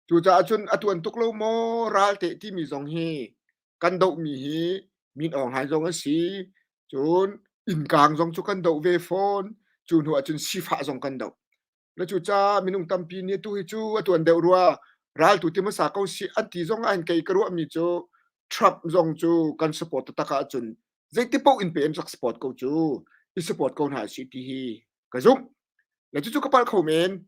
Cucaah cun a tuan tuk lo maw ral teh timi zong hi kan dohmi hi Min Aung Hlaing zong a si. Cun innkang zong cu kan doh ve fawn. Cu hnu ahcun sifah zong kan doh. Na cucaah minung tampi nih tu hi cu a tuan deuh rua raltu ti hmasa ko si an ti zong ah kei ka ruahmi cu Trump zong cu kan support taktak ahcun zeiti paoh in pe an rak support ko cu i support ko hna si ti hi ka zumh. Le cucu ka palh kho men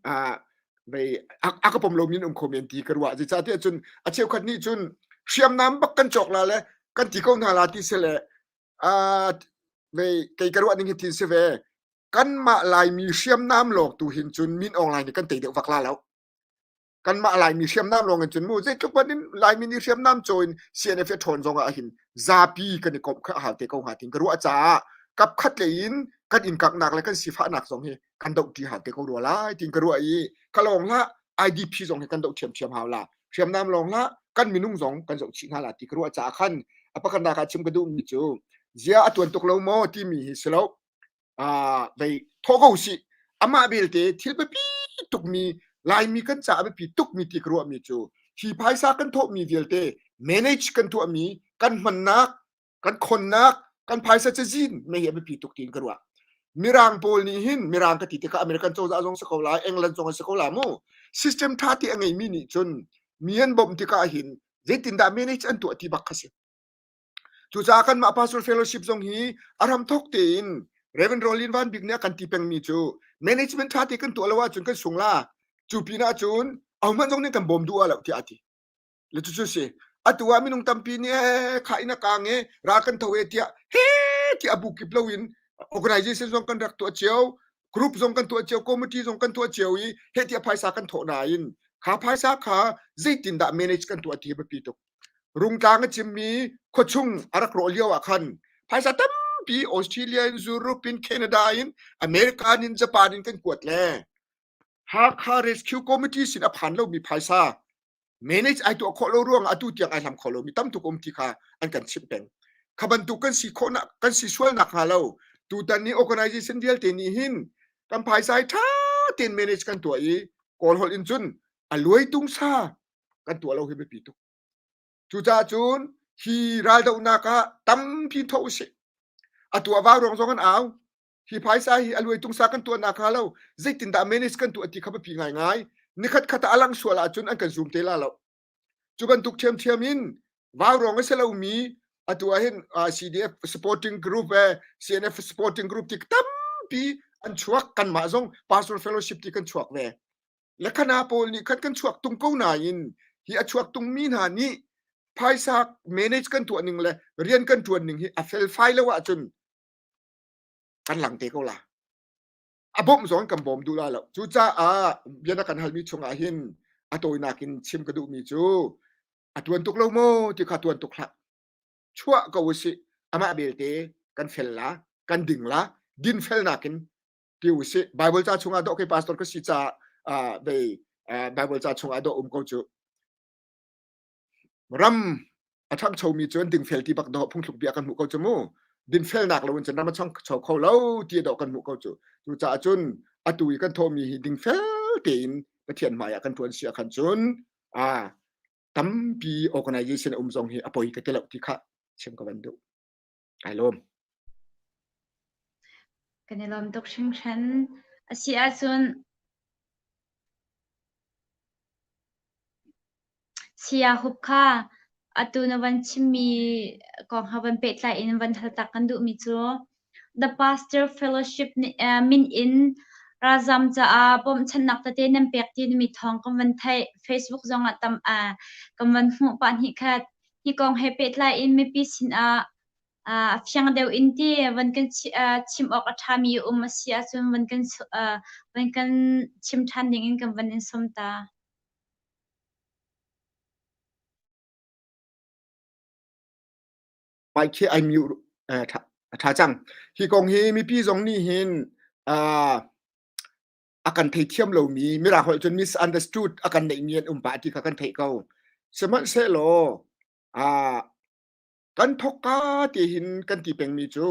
vei a ka pom lomi an um kho men ti ka ruah. Zeicahtiah cun a cheukhat nih cun hriamnam bak kan cawk la le kan ti ko hna la ti si le vei kei ka ruah ning hi tin si ve. Kanmah Laimi hriamnam lawng tu hin cun Min Aung Hlaing nih kan tei deuh vak la lo. Kanmah Laimi hriamnam lawng in cun mu zeitluk ban in Laimi nih hriamnam caw in CNF a ṭhawn zong ah hin zapi kan i komh kha a hau te ko hnga tin ka ruah caah kap khat lei in kan in kaknak le kan sifahnak zong hi kan doh ṭi hau te ko rua lai tin ka ruah i ka lawng hlah IDP zong hi kan doh ṭhiamṭhiam hau la hriamnam lawng hlah kan minung zong kan zoh chih hna la ti ka ruah caah khan a pakhatnak ah chim ka duhmi cu zia a tuan tuk lo maw timi hi si lo vei thawh ko usih amah belte thil biapi tukmi Laimi kan caah biapi tukmi ti ka ruahmi cu hi phaisa kan thawhmi vialte manage kan tuahmi kan hmannak kan khonnak kan phaisa cazin mei hi a biapi tuk tiin ka ruah Mirang pawl nih hin Mirang ka ti tikah American cozah zong si ko lai England zong si ko la mu system tha ti a ngeimi nih cun mi an bawmh tikah hin zeitindah manage an tuah ti bak kha si Cucaah kanmah Pastor Fellowship zong hi a hramthawk tein Reverend Rolin Van Bik nih a kan ti pengmi cu management ṭha te kan tuah lo ahcun kan sung la. Cu pinah cun ahohmanh zong nih kan bawm duh ah lo tiah a ti. Le cucu si. Atu ah minung tampi nih eh kha inn a kaang e ral kan tho e tiah he tiah a bu kip loin organization zong kan rak tuah cio, group zong kan tuah cio, committee zong kan tuah cio i he tiah phaisa kan thawh nain kha phaisa kha zeitindah manage kan tuah ti hi biapi tuk. Rungtlang a cimmi khuachung a rak rawh lio ah khan phaisa tampi Australia in Europe in Canada in America in Japan in kan kuat le Hakha Rescue Committee sin a phan lomi phaisa manage ai tuah khawh lo ruang atu tiang ai hlam kho lomi tam tuk um ti kha an kan chimh peng. Kha bantuk kan si khawhnak kan si sual nak hnga lo tutan ni organization vialte nih hin kan phaisa hi ṭha tein manage kan tuah i Kawl holh in cun a luai tung sa kan tuah lo hi biapi tuk. Cucaah cun hi raldohnak ah tampi tho usih. Atu ah vauruang zong an au. Hi phaisa hi a luai tungsa kan tuahnak hnga lo zeitindah manage kan tuah ti kha biapi ngaingai. Nikhat khat ah a lang sual ahcun an kan zum te la lo. Cu bantuk ṭhiamṭhiam in vauruang a si lomi atu ah hin CDF supporting group eh CNF supporting group ti tampi an chuak kanmah zong pastoral fellowship ti kan chuak ve. Lekhana pawl nih khan kan chuak tung ko nain hi a chuak tungmi hna nih phaisa manage kan tuah ning le rian kan tuan ning hi a felfai lo ahcun kan lang te ko la. A bawmh zong kan bawm duh la lo. Cucaah bia na kan halmi chungah hin a tawinak in chim ka duhmi cu a tuan tuk lo maw ti kha tuan tuk hlah. Chuah ko usih. Amah belte kan fel la, kan ding la, dinfelnak in ti usih Bible ca chungah dawh kei pastor ka si caah vei Bible ca chungah dawh um ko cu ram a ṭhangchomi cu an dingfel ti bak dawh phungthluk bia kan hmuh ko cu mu dinfelnak lo in cun ram a ṭhangcho kho lo ti dawh kan hmuh ko cu cucaah cun atu i kan thawhmi hi dingfel tein Pathian hmai ah kan ṭuan si ah khan cun a tampi organization a um zong hi a poi ka ti lo ti kha chim ka van duh Kai lawm. Kan i lawm tuk hringhran. A si ahcun Saya Hup kha atu na van chimmi kong ha van pehtlai in van hal tak kan duhmi cu The Pastor Fellowship min in ralzam caah bawmhchanhnak tete nan pek timi thawng kan van theih. Facebook zongah tam kan van hmuh pah hnih khat. Hi kong he pehtlai in mipi sinah a fiang deuh in ti van kan chim awk a ṭhami a um a si ahcun van kan van kan chim ṭhan ding in kan van in sawm ta. Mic khi ai mute a ṭha cang. Hi kong hi mipi zong nih hin a kan theithiam lomi mirang holh cun misunderstood a kan neihmi an um pah ti kha kan theih ko. Sihmanhsehlaw kan thawkka te hin kan ti pengmi cu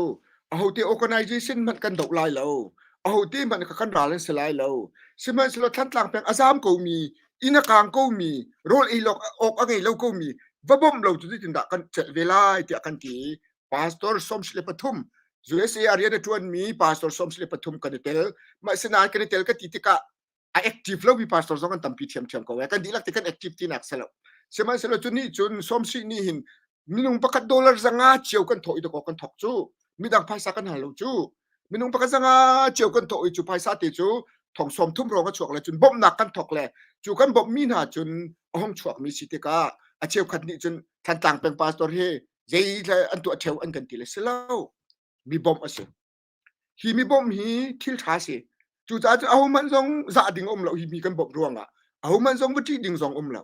ahote organization hmanh kan doh lai lo ahote hmanh kha kan ral an si lai lo sihmanhsehlaw Thantlang peng a zaam komi Inn a kaang komi, rawl ei awk a ngei lo komi va bawmh lo cu zeitindah kan celh ve lai tiah kan ti i pastor 93 USA ah rian a ṭuanmi pastor 93 kan i tel. Mah sinain kan i tel ka ti tikah a active lomi pastor zong an tampi ṭhiamṭhiam ko ee. Kan dihlak te kan active tinak si lo. Sihmanhsehlaw cu nih cun sawmsih nih hin minung pakhat dollar zanga cio kan thawh i dakaw kan thawk cu midang phaisa kan hal lo cu minung pakhat zanga cio kan thawh i cu phaisa te cu thong sawm thum hrawng a chuak le cun bawmhnak kan thawk le cu kan bawmhmi hna cun a hung chuakmi si tikah a cheukhat nih cun Thantlang peng pastor hi zei an tuah ṭheo an kan ti le si lo mi bawmh a si Hi mi bawmh hi thil ṭha si. Cucaah cun ahohmanh zong zah ding um lo hi mi kan bawmh ruangah. Ahohmanh zong va ṭih ding zong um lo.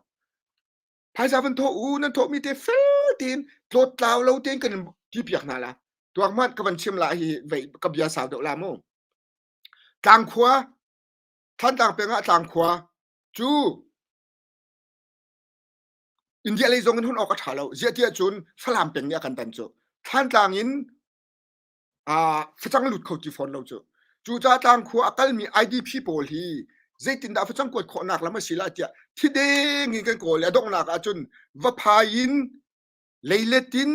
Phaisa van thawh u, nan thawhmi te fel tein tlawttlau lo tein kan in ti piak hna la. Tuak hmanh ka van chim la hi vei ka bia sau deuh la mu. Tlangkhua, Thantlang peng ah Tlangkhua cu India lei zong in hun awk a ṭha lo. Ziah tiah cun Falam peng nih a kan dan cu. Thlantlang in facang lut kho ti fawn lo cu. Cucaah tlangkhua a kalmi IDP pawl hi zeitindah facang kuat khawhnak lam a si lai tiah thideng in kan kawl i a donghnak ahcun vaphai in leilet in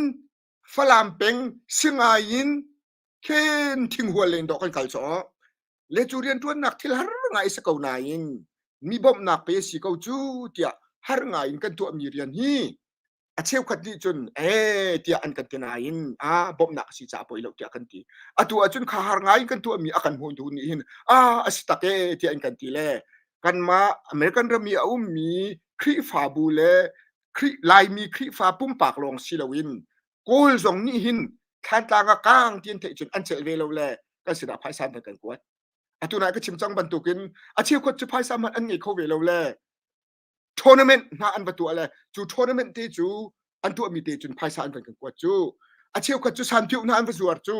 Falam peng Singai in khin thinghual len dawh kan kal cawh. Le cu rianṭuannak thil har ngai si ko nain mi bawmhnak pe si ko cu tiah har ngai in kan tuahmi rian hi a cheukhat nih cun ee tiah an kan ti nain a bawmhnak a si caah poi lo tiah kan ti atu ahcun kha har ngai in kan tuahmi a kan hmutu nih hin a a si tak ee tiah an kan ti le kanmah American ram i a ummi Khrihfabu le Khrih Laimi Khrihfa pumpak lawng si loin Kawl zong nih hin Thlantlang ah kaang ti an theih cun an celh ve lo le kan sinah phaisa an kan kuat atu nai ka chim cang bantukin a cheukhat cu phaisa hmanh an ngei kho ve lo le tournament hna an va tuah le cu tournament te cu an tuahmi te cun phaisa an van kan kuat cu a cheukhat cu sanpioh hna an va zuar cu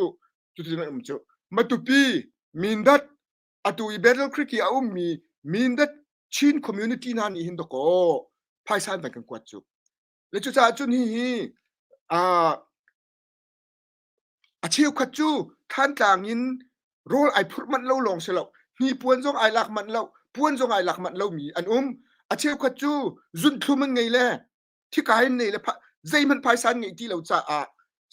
cutin an um cu Matupi Mindat atu i Battle Creek i a ummi Mindat Chin community hna nih hin dakaw phaisa an van kan kuat cu le cucaah cun hihi A cheukhat cu Thantlang in rawl ai phurh manh lo lawng si lo, hnipuan zong ai lak manh lo, puan zong ai lak manh lomi an um. A cheukhat cu zunthlum an ngei le thikai an nei le zeihmanh phaisa an ngeih ti lo caah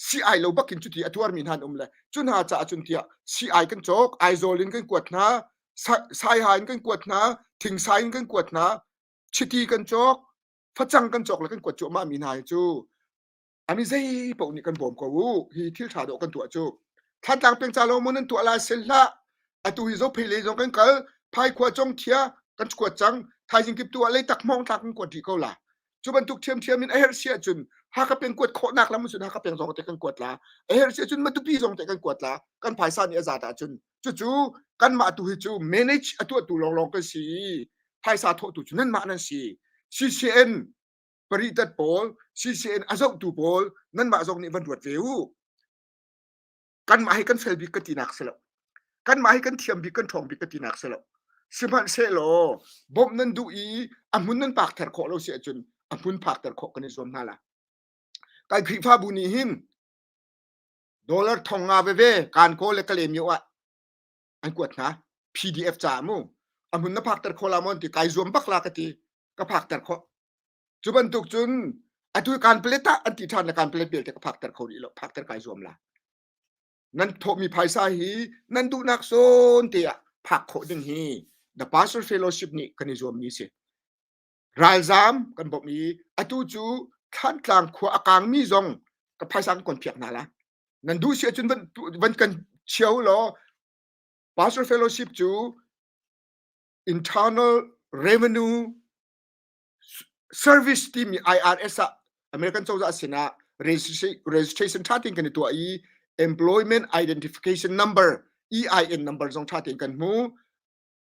sii-ai lo bakin cuti a tuarmi hna an um le cu hna caah cun tiah sii-ai kan cawk, Aizawl in kan kuat hna, Saiha in kan kuat hna, Thingsai in kan kuat hna, chiti kan cawk, facang kan cawk le kan kuat cuahmah mi hna hi cu Ami zei paoh nih kan bawm ko u. Hi thil ṭha dawh kan tuah cu. Thantlang peng ca lo maw nan tuah lai sel hlah. Atu hi Zophei lei zong kan kal. Phaikhua Congthia kan kuat cang. Thaizing kip tu ah leitak hmawng thlak kan kuat rih ko la. Cu bantuk ṭhiamṭhiam in a herh si ahcun Hakha peng kuat khawhnak lam cun Hakha peng zong te kan kuat la. A herh si ahcun Matupi zong te kan kuat la. Kan phaisa nih a zat ahcun cucu kanmah tu hi cu manage a tuahtu lawnglawng kan si i phaisa thawhtu cu nanmah nan si. CCN paritat pawl CCN a zohtu pawl nanmah zong nih van ruat ve u kanmah hi kan fel bik ka tinak si lo kanmah hi kan thiam bik kan ṭhawng bik ka tinak si lo sihmanhsehlaw bawmh nan duh i a hmun nan pak ther khawh lo si ahcun a hmun phak ter khawh kan i zuam hna la kan Khrihfabu nih hin dollar thong nga veve kan kawl le Kalaymyo ah an kuat hna PDF caah mu a hmun na phak ter kho la maw ti kai zuam bak la ka ti ka phak ter khawh Cu bantuk cun atu kan palet ah an ti ṭhan le kan palet belte ka phakter kho rih lo phakter kai zuam la. Nan thawhmi phaisa hi nan duhnak zawn te ah phak khawh ding hi the Pastor Fellowship nih kan i zuammi si. Ralzam kan bawmh i atu cu Thlantlang khua a kangmi zong ka phaisa kan kon phiak hna la. Nan duh si ahcun van, van kan chio law Pastor Fellowship cu Internal Revenue Service timi IRS ah American cozah sinah registration ṭha tein kan i tuah i Employment Identification Number EIN number zong ṭha tein kan hmu.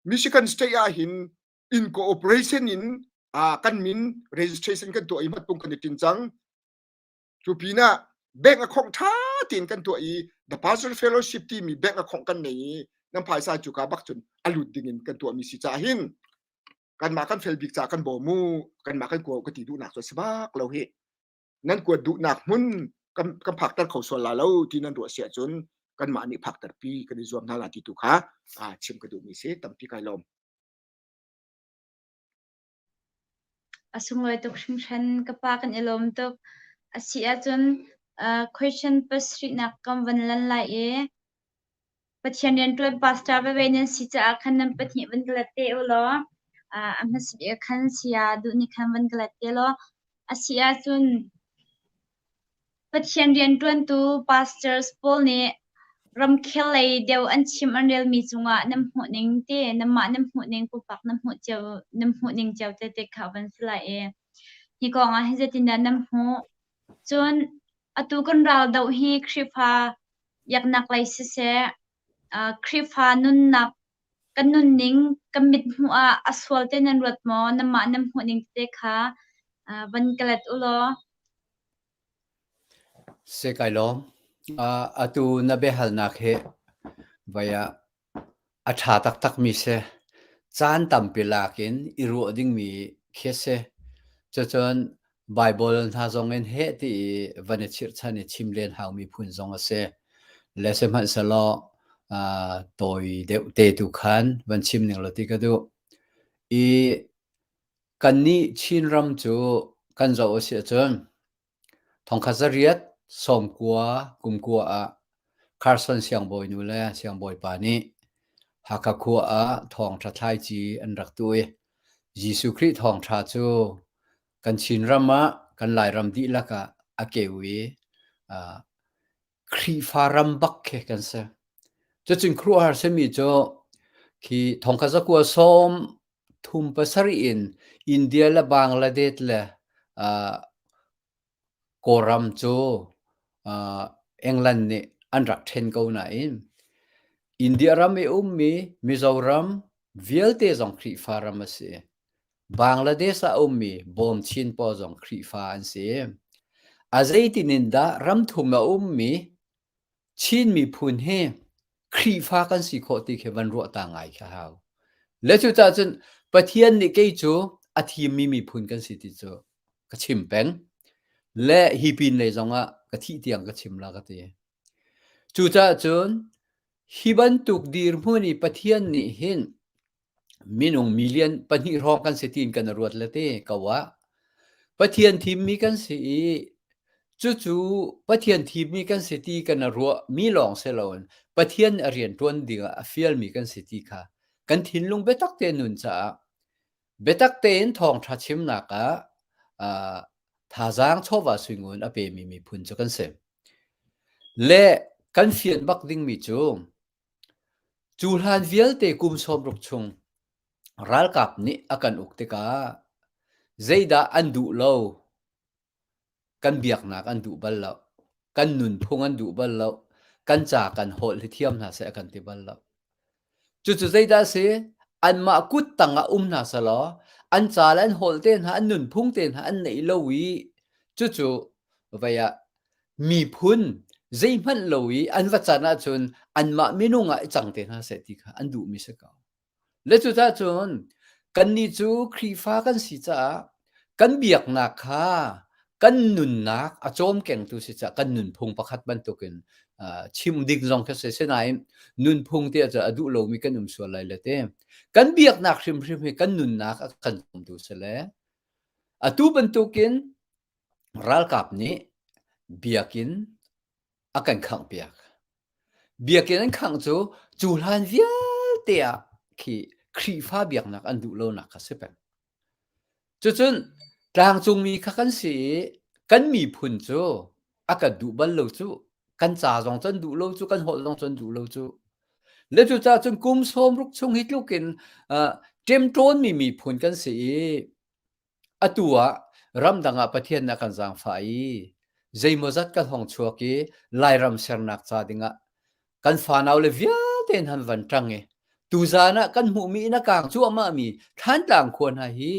Michigan State ah hin in cooperation in uh, kan min registration kan tuah i hmatpung kan i tin cang. Cu pinah bank account ṭha tein kan tuah i the Pastor Fellowship timi bank account kan nei i nan phaisa cu ka bak cun a lut ding in kan tuahmi si caah hin kanmah kan fel bik caah kan bawm mu kanmah kan kua ka ti duhnak cu a si bak lo hi nan kuat duhnak hmun kan kan phakter kho sual la lo ti nan ruah si ahcun kanmah nih phakter pi kan i zuam hna la ti tu kha chim ka duhmi si tampi kai lawm. A sunglawi tuk hringhran. Ka pa kan i lawm tuk. A si ahcun uh, question pasarihnak kan van lan lai i Pathian rianṭuan pastor veve nan si caah khan nan pahnih van ka let te u law uh, a hmasa bik khan saya duh nih khan van ka let te law a si ahcun Pathian rianṭuantu pastors pawl nih ramkhel lei deuh an chim an relmi cungah nan hmuhning te nanmah nan hmuhning pumpak nan hmuh cio nan hmuhning cio tete kha van si lai i hi kong ah hin zeitindah nan hmuh? Cun atu kan ral doh hi Khrihfa biaknak lei siseh, Khrihfa nunnak kan nunning kan mithmuh ah a sual te nan ruat maw? Nanmah nan hmuhning tete kha van ka let u law. Se kai lawm. Uh, atu na biahalnak hi vai ah a ṭha taktakmi si. Caan tampi lak in i ruah dingmi khi a si. Cucun Baibal hna zong in heh ti i van i chirhchan i chim len haumi phun zong a si. Le sihmanhsehlaw uh, tawi deuh te tu khan van chim ning law ti ka duh. I Kannih Chinram cu kan zoh a si ahcun thongkhat zariat sawmkua kumkua ah Carson siangbawinu le siangbawipa nih Hakha khua ah thawngṭha thlaici an rak tuah i Jesuh Khrih thawngṭha cu kan Chinram ah kan Lairam dihlak ah a keu i Khrihfa ram bak khi kan si. Cucun khuaruahhar simi cu khi thongkhat zakua sawm thum pasarih in India le Bangladesh le uh, Kawlram cu uh, England nih an rak ṭhen ko nain India ram i ummi Mizoram vialte zong Khrihfa ram a si. Bangladesh ah a ummi Bawmchin pawl zong Khrihfa an si. A zeitin in dah ramthum a ummi Chin miphun hi Khrihfa kan si khawh ti khi van ruah ta ngai khi a hau. Le cucaah cun Pathian nih kei cu a thimmi miphun kan si ti cu ka chim peng. Le hi pin lei zongah ka thih tiang ka chim la ka ti. Cucaah cun hi bantuk dirhmun i Pathian nih hin minung million pahnih hrawng kan si tiin kan ruat le te ko ah Pathian thimmi kan si i cucu Pathian thimmi kan si ti kan ruah mi lawng si loin Pathian a rian ṭuan ding ah a fialmi kan si ti kha kan thinlung biatak te nun caah biatak tein thawngṭha chimnak ah uh, thazaang chawva suingun a pemi miphun cu kan si. Le kan fian bak dingmi cu Cu hlan vialte kum sawmruk chung ralkap nih a kan uk tikah zeidah an duh lo, kan biaknak an duh bal lo, kan nunphung an duh bal lo, kan ca kan holh hi thiam hna seh a kan ti bal lo. Cucu zeidah a si? Anmah kut tangah um hna selaw an ca le an holh te hna, an nunphung te hna an neih lo i cucu vei ah miphun zeihmanh lo i an va can ahcun anmah minung ah i cang te hna seh ti kha an duhmi si ko. Le cucaah cun kannih cu Khrihfa kan si caah kan biaknak kha kan nunnak a cawmkengtu si caah kan nunphung pakhat bantukin uh, chim ding zong kha si sinain nunphung ti ahcun a duh lomi kan um sual lai le te kan biaknak hrimhrim hi kan nunnak a kan cawmtu si le atu bantukin Ralkap nih biakinn a kan khanghpiak. Biakinn an khangh cu cu hlan vialte ah khi Khrihfa biaknak an duh lonak kha si peng. Cucun tlangcungmi kha kan si i kan miphun cu a kan duh bal lo cu. Kan ca zong cu an duh lo cu, kan holh zong cu an duh lo cu. Le cucaah cun kum sawmruk chung hi tluk in uh, ṭemṭawnmi miphun kan si i Atu ah ramdang ah Pathian nih a kan zaangfah i zeimawzat kan hong chuak i Lairam sernak ca dingah kan fanau le vialte in han van ṭang i tuzaan ah kan hmuhmi inn a kaang cuahmahmi Thlantlang khua hna hi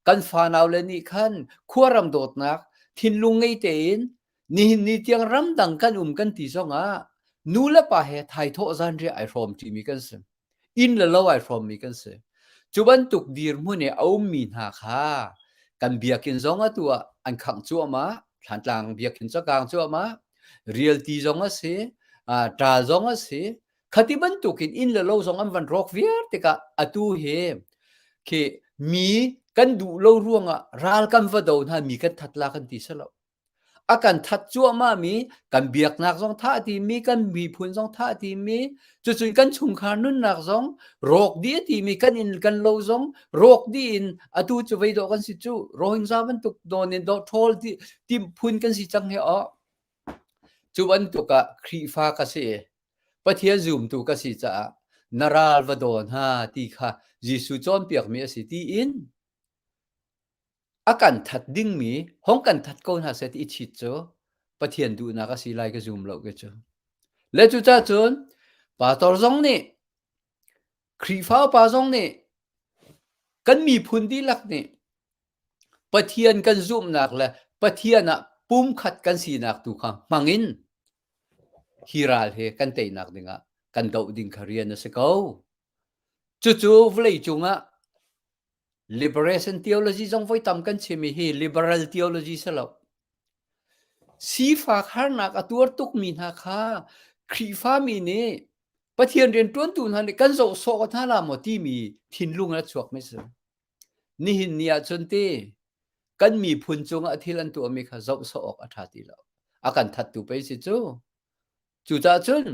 kan fanau le nih khan khuaram dawtnak thinlung ngei tein nihin ni tiang ramdang kan um kan ti zongah nu le pa he thaithawh zanriah ai hrawm ṭimi kan si. Inn le lo ai hrawmmi kan si. Cu bantuk dirhmun i a ummi hna kha kan biakinn zong atu ah an khangh cuahmah, Thlantlang biakinn cu a kaang cuahmah, rialti zong a si, ṭaal zong a si. Khati bantukin inn le lo zong an van rawk viar tikah atu hi khi mi. kan duh lo ruangah ral kan va do hna mi kan that la kan ti si lo. A kan that cuahmah mi kan biaknak zong thah timi kan miphun zong thah timi cucun kan chungkhar nunnak zong rawk dih a timi kan inn kan lo zong rawk dih in atu cu vei dawh kan si cu Rohingya bantuk nawn in dawh ṭhawl ti tim phun kan si cang hi aw cu bantuk ah Khrihfa ka si Pathian zumtu ka si caah na ral va daw hna ti kha Jesuh cawnpiakmi a si tiin a kan that dingmi hong kan that ko hna seh ti i chit cu Pathian duhnak a si lai ka zum lo ke cu. Le cucaah cun pastor zong nih Khrihfa upa zong nih kan miphun dihlak nih Pathian kan zumhnak le Pathian ah pumkhat kan sinak tu kha hmangin hi ral he kan teinak dingah kan doh ding kha rian a si ko. Cucu vawleicung ah liberation theology zong voi tam kan chim i hi liberal theology si lo. Sifak harnak a tuar tukmi hna kha Khrihfami nih Pathian rianṭuantu hna nih kan zoh sawh hna la maw timi thinlung a chuakmi si. Nihin ni ahcun ti kan miphun cungah thil an tuahmi kha zoh sawh awk a ṭha ti lo. A kan thattu pei si cu. Cucaah cun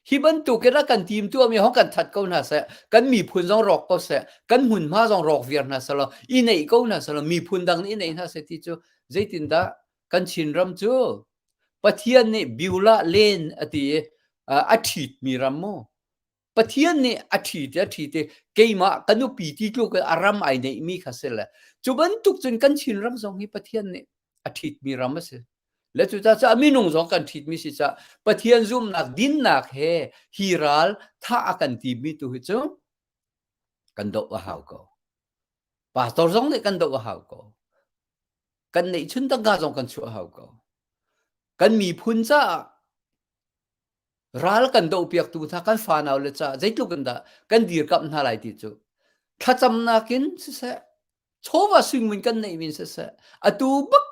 hi bantukin a kan tim tuahmi hong kan that ko hna seh, kan miphun zong rawk ko seh, kan hmunhma zong rawk viar hna seh law, i neih ko hna seh law, miphun dang nih i neih hna seh ti cu zeitindah kan Chinram cu Pathian nih Beulah len a ti i a ṭhitmi ram mu. Pathian nih a ṭhi te a ṭhi te keimah ka nupi ti tluk in a ram ai neihmi kha si le cu bantuk cun kan Chinram zong hi Pathian nih a ṭhitmi ram a si. Le cucaah minung zong kan ṭhitmi si caah Pathian zumhnak dinnak he hi ral thah a kan timi tu hi cu kan doh a hau ko. Pastor zong nih kan doh a hau ko. Kan neihchun tangka zong kan chuah a hau ko. Kan miphun caah Ral kan dohpiaktu hna kan fanau le caah zeitluk in dah kan dirkamh hna lai ti cu thlacamnak in siseh chawva suimun kan neihmi in siseh atu bak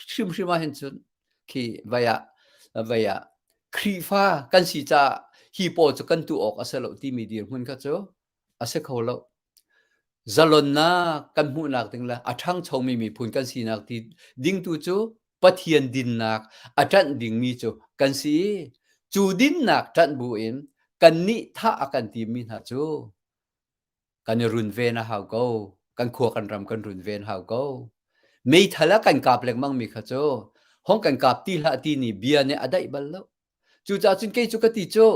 hrimhrim ah hin cun khi vai ah vai ah Khrihfa kan si caah hi pawl cu kan tuah awk a si lo timi dirhmun kha cu a si kho lo. Zalonnak kan hmuhnak ding le a ṭhangchomi miphun kan sinak ti ding tu cu Pathian dinnak a ṭanh dingmi cu kan si i cu dinnak ṭanh buin kannih thah a kan timmi hna cu kan i runven a hau ko. Kan khua kan ram kan runven hau ko. Meithal a kan kap lengmangmi kha cu hong kan kap ti hlah ti ni bia nih a daih bal lo. Cucaah cun kei cu ka ti cu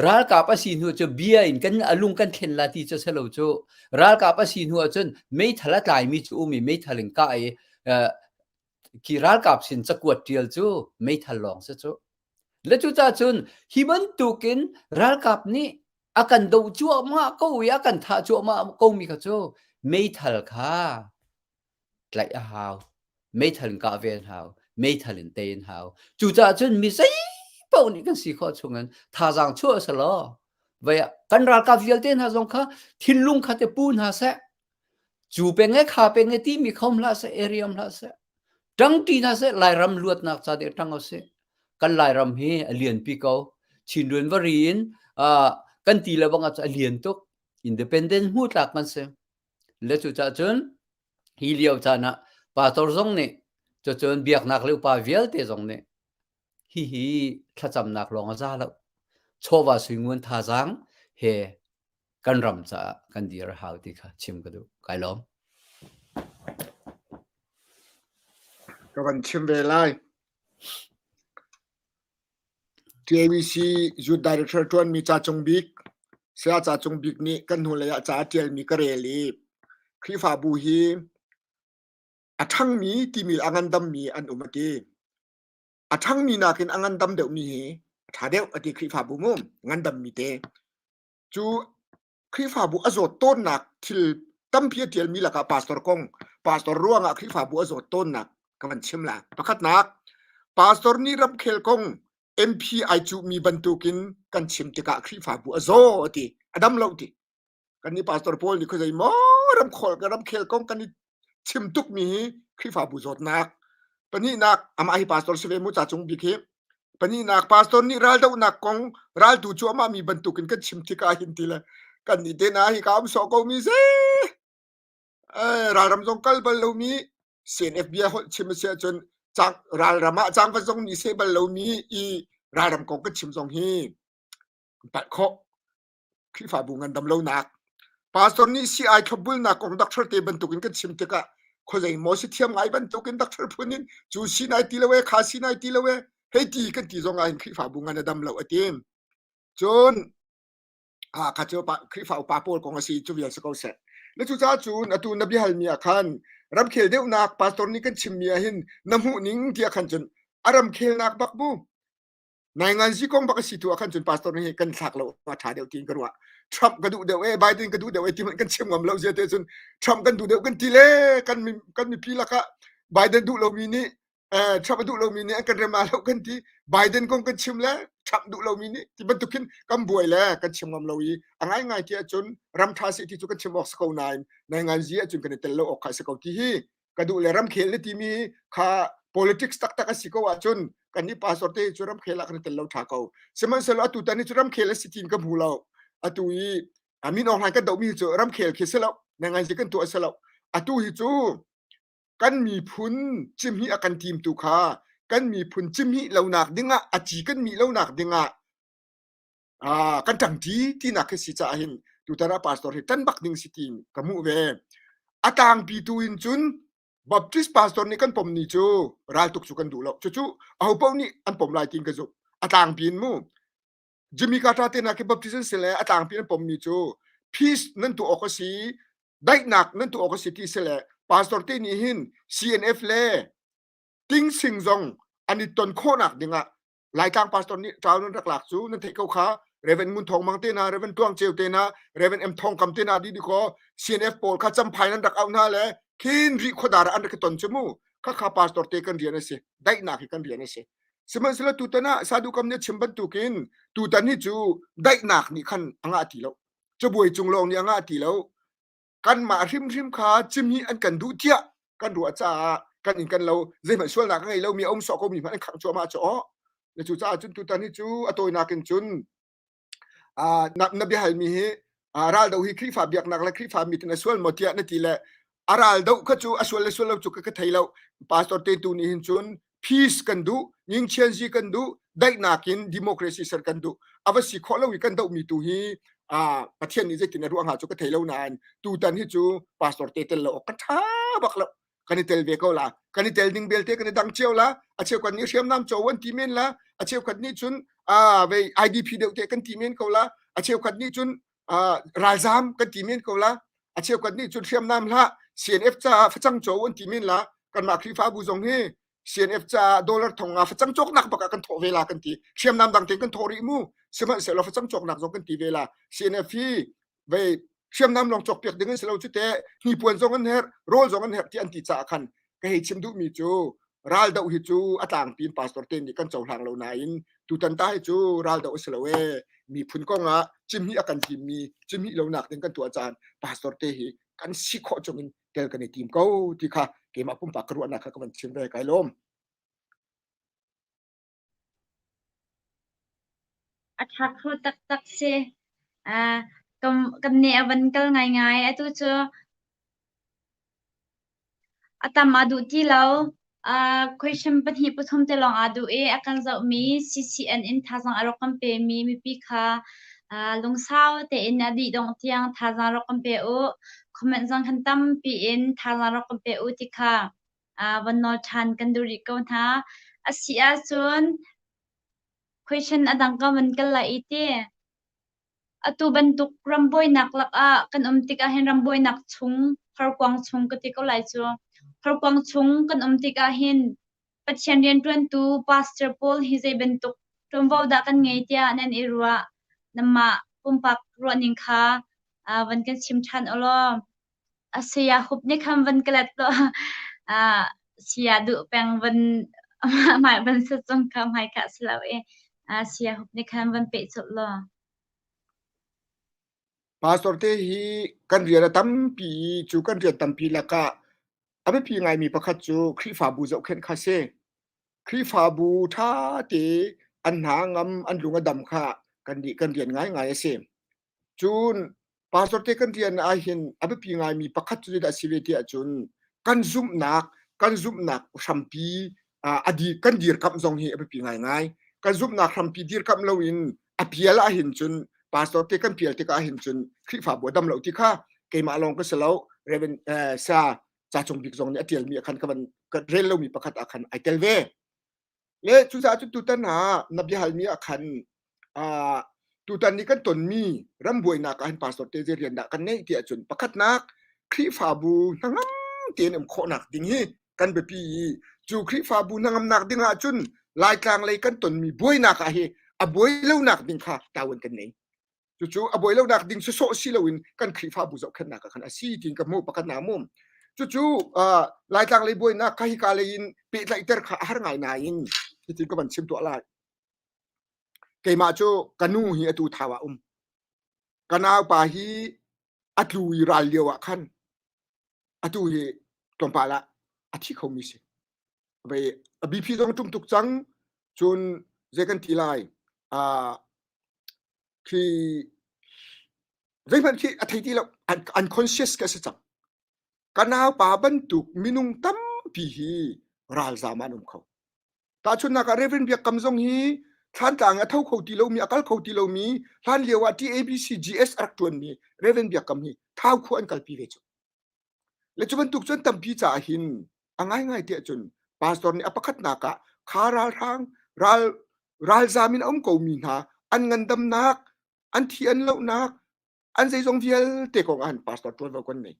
ralkap a si hnu cu bia in kan a lung kan thlen la ti cu si lo cu ralkap a si hnu ahcun meithal a tlaimi cu um i meithal in kah i uh, khi ralkap sin cakuat ṭial cu meithal lawng si cu. Le cucaah cun hi bantukin ralkap nih a kan doh cuahmah ko i a kan thah cuahmah komi kha cu meithal kha tlaih a hau. Meithal in kah ve an hau. Meithal in tei an hau. Cucaah cun mi zei paoh nih kan si khawh chungin thazaang chuah a law vai kan ralkap vialte hna zong kha thinlung kha te pu hna seh. Cu peng e kha peng e timi khom hlah seh, area um hlah seh. Ṭangṭi hna seh, Lairam luatnak ca deh ṭang seh. Kan Lairam hi a lianpi ko. Chinruan vari in uh, kan ti le bang a lian tuk. Independent hmu tlak kan si. Le cucaah cun hi lio caan ah pastor zong nih cucun biaknak le upa vialte zong nih hihi thlacamnak lawng a za lo. Chawva suingun thazaang he kan ram caah kan dir a hau ti kha chim ka duh. Kai lawm. Ka van chim ve lai. TABC Youth Director ṭuanmi Ca Cung Bik, Saya Ca Cung Bik nih kan hnulei ah ca a ṭialmi ka rel i Khrihfabu hi a ṭhangmi timi le a ngandammi an um a ti. A ṭhangmi nakin a ngandam deuhmi hi a ṭha deuh a ti Khrihfabu mu ngandammi te. Cu Khrihfabu a zawt tawnnak thil tampi a ṭialmi lakah pastor kong, pastor ruangah Khrihfabu a zawt tawnnak ka van chim la. Pakhatnak, pastor nih ramkhel kong MP ai cuhmi bantukin kan chim tikah Khrihfabu a zaw a ti, a dam lo ti. Kannih pastor pawl nih khuazei maw ramkhol ramkhel kong kan i chim tukmi hi Khrihfabu zawtnak. Pahnihnak, amah hi pastor si ve mu ca cung bik hi. Pahnihnak, pastor nih raldohnak kong raltu cu amah mi bantukin kan chim tikah hin ti le kan nih te na hi ka um sawh ko mi se. Ralram zong kal bal lomi CNF bia holh chim a si ahcun ralram ah cangvat zong nih seh bal lomi i ralram kong kan chim zong hi kan palh khawh. Khrihfabu ngandam lonak pastor nih CI thlopbulnak kong doctor te bantukin kan chim tikah khuazei maw si thiam ngai bantukin doctor phun in cu si nai ti lo e kha si nai ti lo e hei ti kan ti zong ah hin Khrihfabu ngan a dam lo a ti. Cun ah kha cu Khrihfa upa pawl kong a si cu vial si ko seh. Na cucaah cun atu na biahalmi ah khan ramkhel deuhnak pastor nih kan chimmi ah hin na hmuh ning tiah khan cun a ramkhelnak bak bu Nainganzi kong bak a si tu ah khan cun pastor nih kan thlak lo a ṭha deuh tiin ka ruah. Trump ka duh deuh e Biden ka duh deuh e ti hmanh kan chim ngam lo zia te cun Trump kan duh deuh kan ti le kan kan mipi lakah Biden duh lomi nih Trump a duh lomi nih an kan rem lo kan ti Biden kong kan chim le Trump duh lomi nih ti bantuk khin kan buai le kan chim ngam lo i a ngaingai ti ahcun ram ṭha si ti cu kan chim awk si ko nain nainganzi ahcun kan i tel lo awk kha si ko ti hi ka duh le ramkhel na timi kha politics taktak a si ko ahcun kan nih pastor te cu ramkhel ah kan tel lo tha ko sihmanhsehlaw atu tan hi cu ramkhel a si tiin ka hmu lo atu i amin online kan dohmi cu ramkhel khi si lo nangan si kan tuah si lo atu hi cu kan miphun cimhi a kan tim tu kha kan miphun cimhi lonak dingah a ci kan mi lonak dingah kan ṭangṭi tinak khi si caah hin tutan ah pastor hi ṭan bak ding si tiin ka hmuh ve. A tlangpi tu in cun Baptist pastor nih kan pom ni cu raltuk cu kan duh lo. Cucu ahopaoh nih an pom lai tiin ka zumh. A tlangpi in mu. Jimmy Carter te hna khi Baptist an si le a tlangpi an pommi cu peace nan tuah awk a si, daihnak nan tuah awk a si ti si le pastor te nih hin CNF le Tingsing zong an i ton khawhnak dingah Laitlang pastor nih ṭau nan rak lak cu nan theih ko kha Reverend Ngun Thawng Mang te hna Reverend Tuang Ceu te hna Reverend M Thawng Kam te hna di ko CNF pawl kha Champhai nan rak auh hna le khin ri khuadar an rak ton cu mu kha kha pastor te kan rian a si daihnak hi kan rian a si sihmanhsehlaw tutan ah Sadu Kam nih chim bantukin tutan hi cu daihnak nih khan a ngah ti lo cabuai cung lawng nih a ngah ti lo kanmah hrimhrim kha cimhih an kan duh tiah kan ruah caah kan in kan lo zeihmanh sualnak a ngei lomi a um sawh komi hmanh an khangh cuahmah cu aw na cu caah cun tutan hi cu a tawinak in cun na, na biahalmi hi raldo hi Khrihfa biaknak le Khrihfa mitin a sual maw tiah na ti le a raldo kha cu a sual le sual lo cu ka thei lo pastor te tu nih hin cun peace kan duh ngingchianzi kan duh daihnak in democracy ser kan duh a va si khawh lo i kan dohmi tu hi Pathian nih zeitin a ruah hnga cu ka thei lo nain tutan hi cu pastor te tel lo awk ka ṭha bak lo kan i tel ve ko la kan i tel ding belte kan i dang cio la a cheukhat nih hriamnam cho an ti men la a cheukhat nih cun vei IDP deuh te kan ti men ko la a cheukhat nih cun ralzam kan ti men ko la a cheukhat nih cun hriamnam hlah CNF caah facang cho an ti men la kanmah Khrihfabu zong hi CNF caah dollar thong nga facang cawknak bak ah kan thawh ve la kan ti hriamnam dang tein kan thawh rih mu sihmanhsehlaw facang cawknak zong kan ti ve la CNF hi vei hriamnam lawng cawk piak ding an si lo cu te hnipuan zong an herh rawl zong an herh ti an ti caah khan ka hei chim duhmi cu ral doh hi cu a tlangpi in pastor te nih kan cohlang lo nain tutan ta hi cu ral doh a si lo e miphun kong ah cimhnih a kan timmi cimhnih lonak ding kan tuah caan pastor te hi kan si khawh chung in tel kan i tim ko ti kha keimah pumpak ka ruahnak kha ka van chim ve kai lawm. A ṭha kho taktak si. Uh, kan, kan nih a van kal ngaingai. Atu cu a tam aa duh ti lo. Uh, question pahnih pathum te lawng aa duh i a kan zohmi CCN in thazaang a rak kan pemi mipi kha uh, lungsau tein a dih dongh tiang thazaang rak kan pe u. Comment zong khan tampi in thazaang rak kan pe u ti kha uh, van nawl ṭhan kan duh rih ko hna. A si ahcun question a dang ka van kal lai i ti. Atu bantuk rambuainak lakah kan um tikah hin rambuainak chung horkuang chung ka ti ko lai cu. Horkuang chung kan um tikah hin Pathian rianṭuantu pastor pawl hi zei bantuk ṭuanvo dah kan ngei tiah nan i ruah? Nanmah pumpak ruahning kha uh, van kan chim ṭhan u law. A saya hup nih khan van ka let law uh, saya duh peng van mah van sa cung kha hmai kha si lo i uh, saya hup nih khan van peh colh law. Pastor te hi kan rian a tampi i cu kan rian tampi lakah a biapi ngaimi pakhat cu Khrihfabu zohkhenh kha si. Khrihfabu ṭha te an hna ngam, an lung a dam kha kan nih kan rian ngaingai a si. Cun. Pastor te kan rian ahhin a biapi ngaimi pakhat cu zeidah a si ve ti ahcun kan zumhnak kan zumhnak hrampi a di kan dirkamh zong hi a biapi ngaingai. Kan zumhnak hrampi dirkamh loin a pial ahhin cun pastor te kan pial tikah ahhin cun Khrihfabu a dam lo ti kha keimah lawng ka si lo Reverend Sa Ca Cung Bik zong nih a ṭialmi ah khan ka van ka rel lomi pakhat ah khan ai tel ve. Le cucaah cun tutan ah na biahalmi ah khan uh, tutan ni kan tonmi ram buainak ah hin pastor te zei rian dah kan neih ti ahcun pakhatnak Khrihfabu hnangam tein um khawhnak ding hi kan biapi i cu Khrihfabu hnangamnak ding ahcun Laitlang lei kan tonmi buainak ah hi a buai lonak ding kha tawan kan nei. Cucu a buai lonak ding sawsawh si loin kan Khrihfabu zohkhenhnak ah khan a si tiin ka hmuh pakhat na mum. Cucu uh, Laitlang lei buainak kha hika lei in pehtlaihter kha a har ngai nain hitin ka van chim tuah lai. Keimah cu ka nu hi atu thau ah um. Ka naupa hi a tlu i ral lio ah khan atu hi tlawmpal ah a thi khomi si. Vei a BP zong ṭum tuk cang cun zei kan ti lai uh, khi zeihmanh khi a thei ti lo unconscious ka si cang ka naupa bantuk minung tampi hi ralzam an um kho tahchunhnak ah Reverend Biak Kam zong hi Thlantlang a tho kho ti lomi a kal kho ti lomi hlan lio ah TABC GS a rak ṭuanmi Reverend Biak Kam hi Thau khua an kalpi ve cu Le cu bantuk cun tampi caah hin a ngaingai tiah cun pastor nih a pakhatnak ah kha ralhrang ral ralzam in a um komi hna an ngandamnak an thi an lohnak an zeizong vialte kong ah hin pastor ṭuanvo kan nei.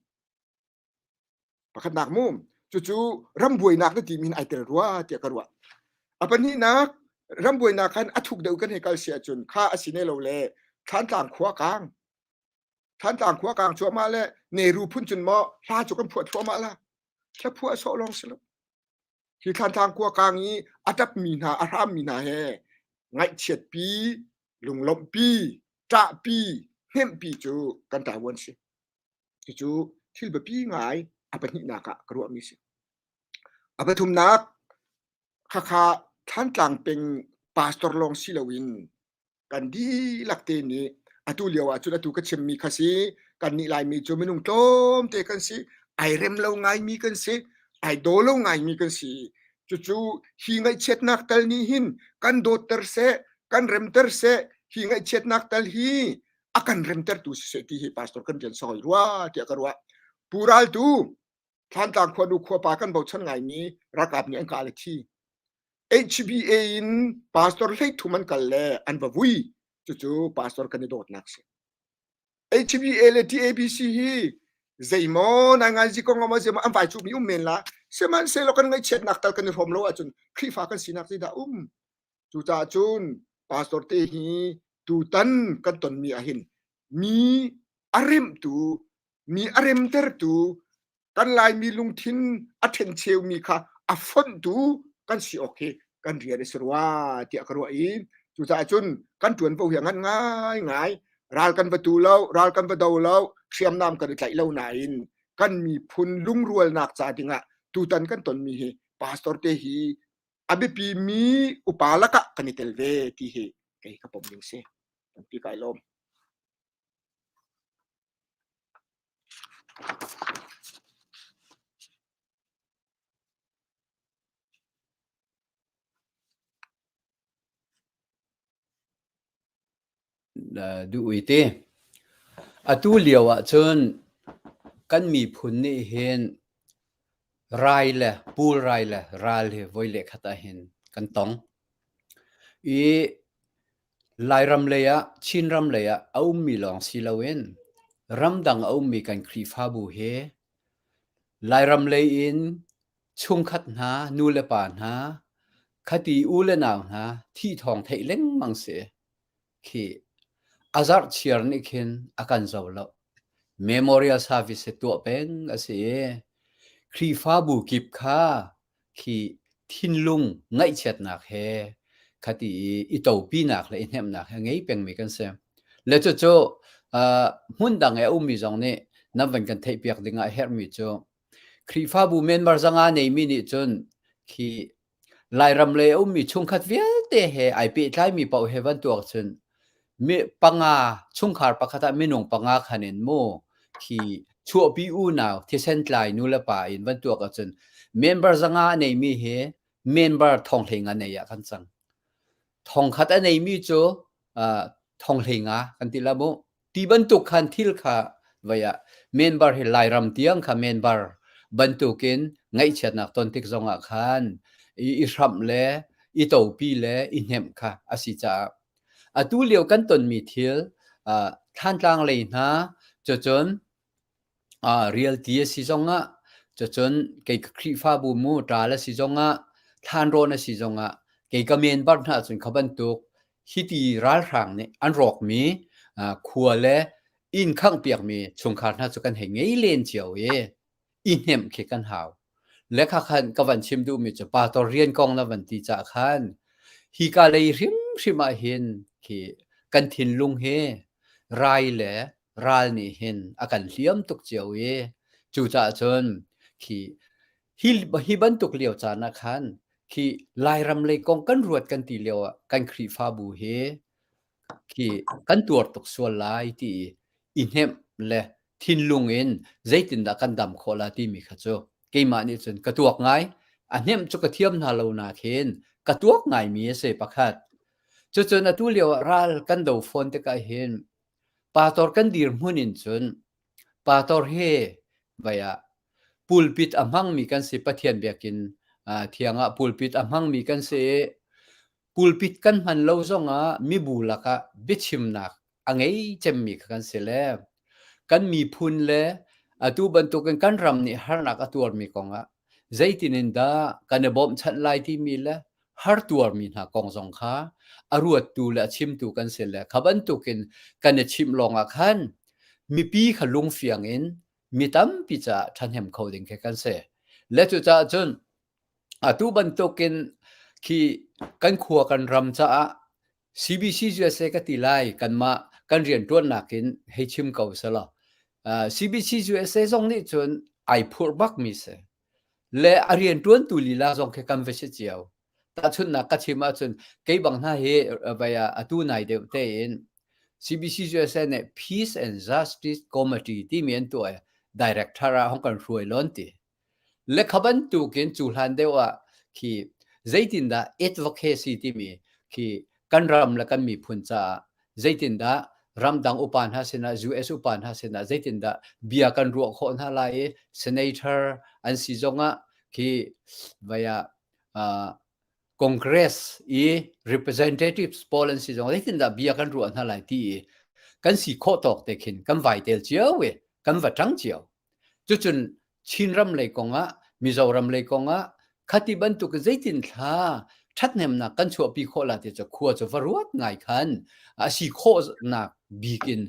Pakhatnak mu cucu ram buainak na timi hin ai tel rua tiah ka ruah. A pahnihnak ram buainak khan a thuk deuh kan hei kal si ahcun kha a si ne lo le Thlantlang khua kang Thantlang khua kang cuahmah le Neru phun cun maw hla cu kan phuah thluahmah la. Hla phuah sawh lawng si lo. Hi Thantlang khua kang i a ṭapmi hna, a hrammi hna he ngaihchiatpi, lunglawmhpi, ṭahpi, hnemhpi cu kan ṭavuan si. Cucu thil biapi ngai a pahnihnak ah ka ruahmi si. A pathumnak, khakha Thantlang peng pastor lawng si loin kan dihlak te nih atu lio ah cun atu ka chimmi kha si kannih Laimi cu minung tlawmte kan si ai rem lo ngaimi kan si ai daw lo ngaimi kan si cucu hi ngaihchiatnak tal nih hin kan dawtter seh kan remter seh hi ngaihchiatnak tal hi a kan remtertu siseh ti hi pastor kan rian soi rua tiah ka ruah Pu Ral tu Thlantlang khuanu khuapa kan bochan ngaimi ralkap nih an kah le thi HBA in pastor hleithum an kal le an va vui cucu pastor kan i dawtnak si HBA le TABC hi zeimaw nai ngai zi kong ma zeimaw an vai cu mi um men la sihmanhsehlaw kan ngaihchiatnak tal kan i hrawm lo ahcun Khrihfa kan sinak zeidah um cucaah cun pastor te hi tutan kan tonmi ahhin mi a remtu mi a remtertu kan Laimi lungthin a ṭhencheumi kha a fonhtu kan si awk hi kan rian a si rua tiah ka ruah i cucaah cun kan ṭuanvo hi a ngan ngaingai ral kan va tu lo ral kan va do lo hriamnam kan i tlaih lo nain kan miphun lungrualnak ca dingah tutan kan tonmi hi pastor te hi a biapi mi upa lakah kan i tel ve ti hi kei ka pom ding si tampi kai lawm Duh ui ti. Atu lio ahcun kan miphun nih hin rai le pulrai le ral hi voi le khat ahhin kan tong. I Lairam lei ah, Chinram lei ah a ummi lawng si loin ramdang a ummi kan Khrihfabu hi Lairam lei in chungkhat hna, nu le pa hna, khati u le nau hna thih thawng theih lengmang si khi a zarh chiar nih khin a kan zo lo. Memorial service hi tuah peng a si i Khrihfabu kip kha khi thinlung ngaihchiatnak he khati i i topinak le i hnemhnak he ngei pengmi kan si. Le cucu uh, hmun dang i a ummi zong nih nan van kan theihpiak dingah a herhmi cu Khrihfabu member zanga neimi nih cun khi Lairam lei a ummi chungkhat vialte he ai pehtlaimi paoh he van tuak cun. Mi panga chungkhar pakhat ah minung panga khan in mu khi chuahpi unau thisen tlai nu le pa in van tuak ahcun member zanga a neimi hi member thong hlei nga nei ah kan cang. Thong khat a neimi cu thong hlei nga kan ti la mu. Ti bantuk khan thil kha vai ah member hi Lairam tiang kha member bantukin ngaihchiatnak ton tik zongah khan i, i hramh le i topi le i hnemh kha a si caah atu lio kan tonmi thil uh, Thantlang lei hna cucun uh, rialti a si zongah cucun kei ka Khrihfabu mu ṭal a si zongah thlanrawn a si zongah kei ka member hna cun kha bantuk hiti ralhrang nih an rawkmi khua le inn khanghpiakmi chungkhar hna cu kan hei ngei len cio i i hnemh khi kan hau. Le kha khan ka van chim duhmi cu pastor rian kong na van ti cah khan hi ka lei hrimhrim ah hin khi kan thinlung hi rai le ral nih hin a kan hliam tuk cio i cucaah cun khi hi, hi bantuk lio caan ah khan khi Lairam lei kong kan ruat kan ti lio ah kan Khrihfabu hi khi kan tuar tuk sual lai ti i hnemh le thinlung in zeitindah kan dam khawh la timi kha cu keimah nih cun ka tuak ngai. A hnemh cu ka thiam hna lo nakin ka tuak ngaimi a si pakhat. Cucun atu lio ah ral kan do fawn tikah hin pastor kan dirhmun in cun pastor he vai ah pulpit a hmangmi kan si Pathian biakinn thiang ah pulpit a hmangmi kan si i pulpit kan hman lo zongah mibu lakah biachimnak a ngei cemmi kha kan si le kan miphun le atu bantukin kan ram nih harnak a tuarmi kongah zeitin in dah kan i bawmhchanh lai timi le hartuarmi hna kong zong kha a ruattu le a chimtu kan si le kha bantukin kan i chimh lawngah khan mipi kha lungfiang in mi tampi caah ṭhahnem kho ding khi kan si. Le cucaah cun atu bantukin khi kan khua kan ram caah CBC USA ka ti lai kanmah kan rianṭuannak in hei chim ko selaw CBC USA zong nih cun ai phurh bakmi si. Le a rianṭuantu lila zong khi kan va si cio. Tahchunhnak ka chim ahcun kei bang hna hi vai ah atu nai deuh tein CBC USA nih Peace and Justice Committee timi an tuah i director ah hong kan hruai lon ti. Le kha bantukin cu hlan deuh ah khi zeitindah advocacy timi khi kan ram le kan miphun caah zeitindah ramdang upa hna sinah US upa hna sinah zeitindah bia kan ruah khawh hna lai i senator an si zongah khi vaya uh, Congress i representatives pawl an si zong zeitindah bia kan ruah hna lai ti i kan si khawh tawk te khin kan vai tel cio i kan va ṭang cio. Cucun Chinram lei kongah, Mizoram lei kongah khati bantuk zeitin thla ṭhathnemnak kan chuahpi khawh la ti cu khua cu va ruat ngai khan a si khawhnak bik in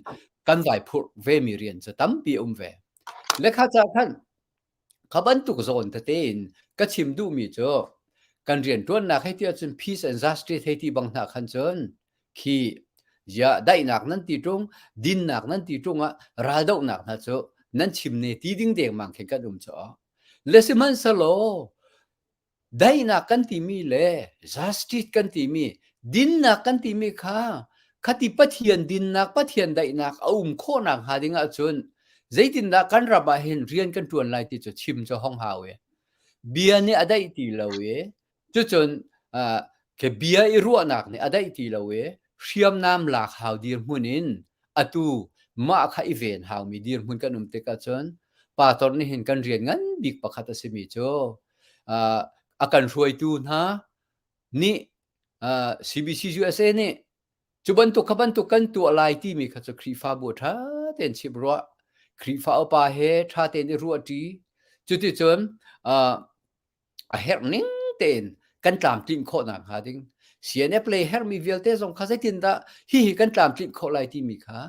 kan vai phurh vemi rian cu tampi a um ve. Le kha ca khan kha bantuk zawn tete in ka chim duhmi cu kan rianṭuannak hei ti ahcun peace and justice hei ti bang hna khan cun khi ziah daihnak nan ti ṭung dinnak nan ti ṭung ah raldohnak hna cu nan chim ne ti ding dengmang khin kan um cu le sihmanhsehlaw daihnak kan timi le justice kan timi dinnak kan timi kha khati Pathian dinnak Pathian daihnak a um khawhnak hnga ding ahcun zeitindah kan ram ah hin rian kan ṭuan lai ti cu chim cu hong hau e bia nih a daih ti lo i Cucun uh, ke bia i ruahnak nih a daih ti lo i hriamnam lak hau dirhmun in atu mah kha i ven haumi dirhmun kan um tik ahcun pastor nih hin kan rian ngan bik pakhat a simi cu uh, a kan hruaitu hna nih uh, CBC USA nih cu bantuk kha bantuk kan tuah lai timi kha cu Khrihfabu ṭha tein chim ruah Khrihfa upa he ṭha tein i ruahṭi cuticun uh, a herh ning tein kan tlamtlinh khawh nakhnga ding CNF lei herhmi vialte zong kha zeitindah hihi kan tlamtlinh khawh lai timi kha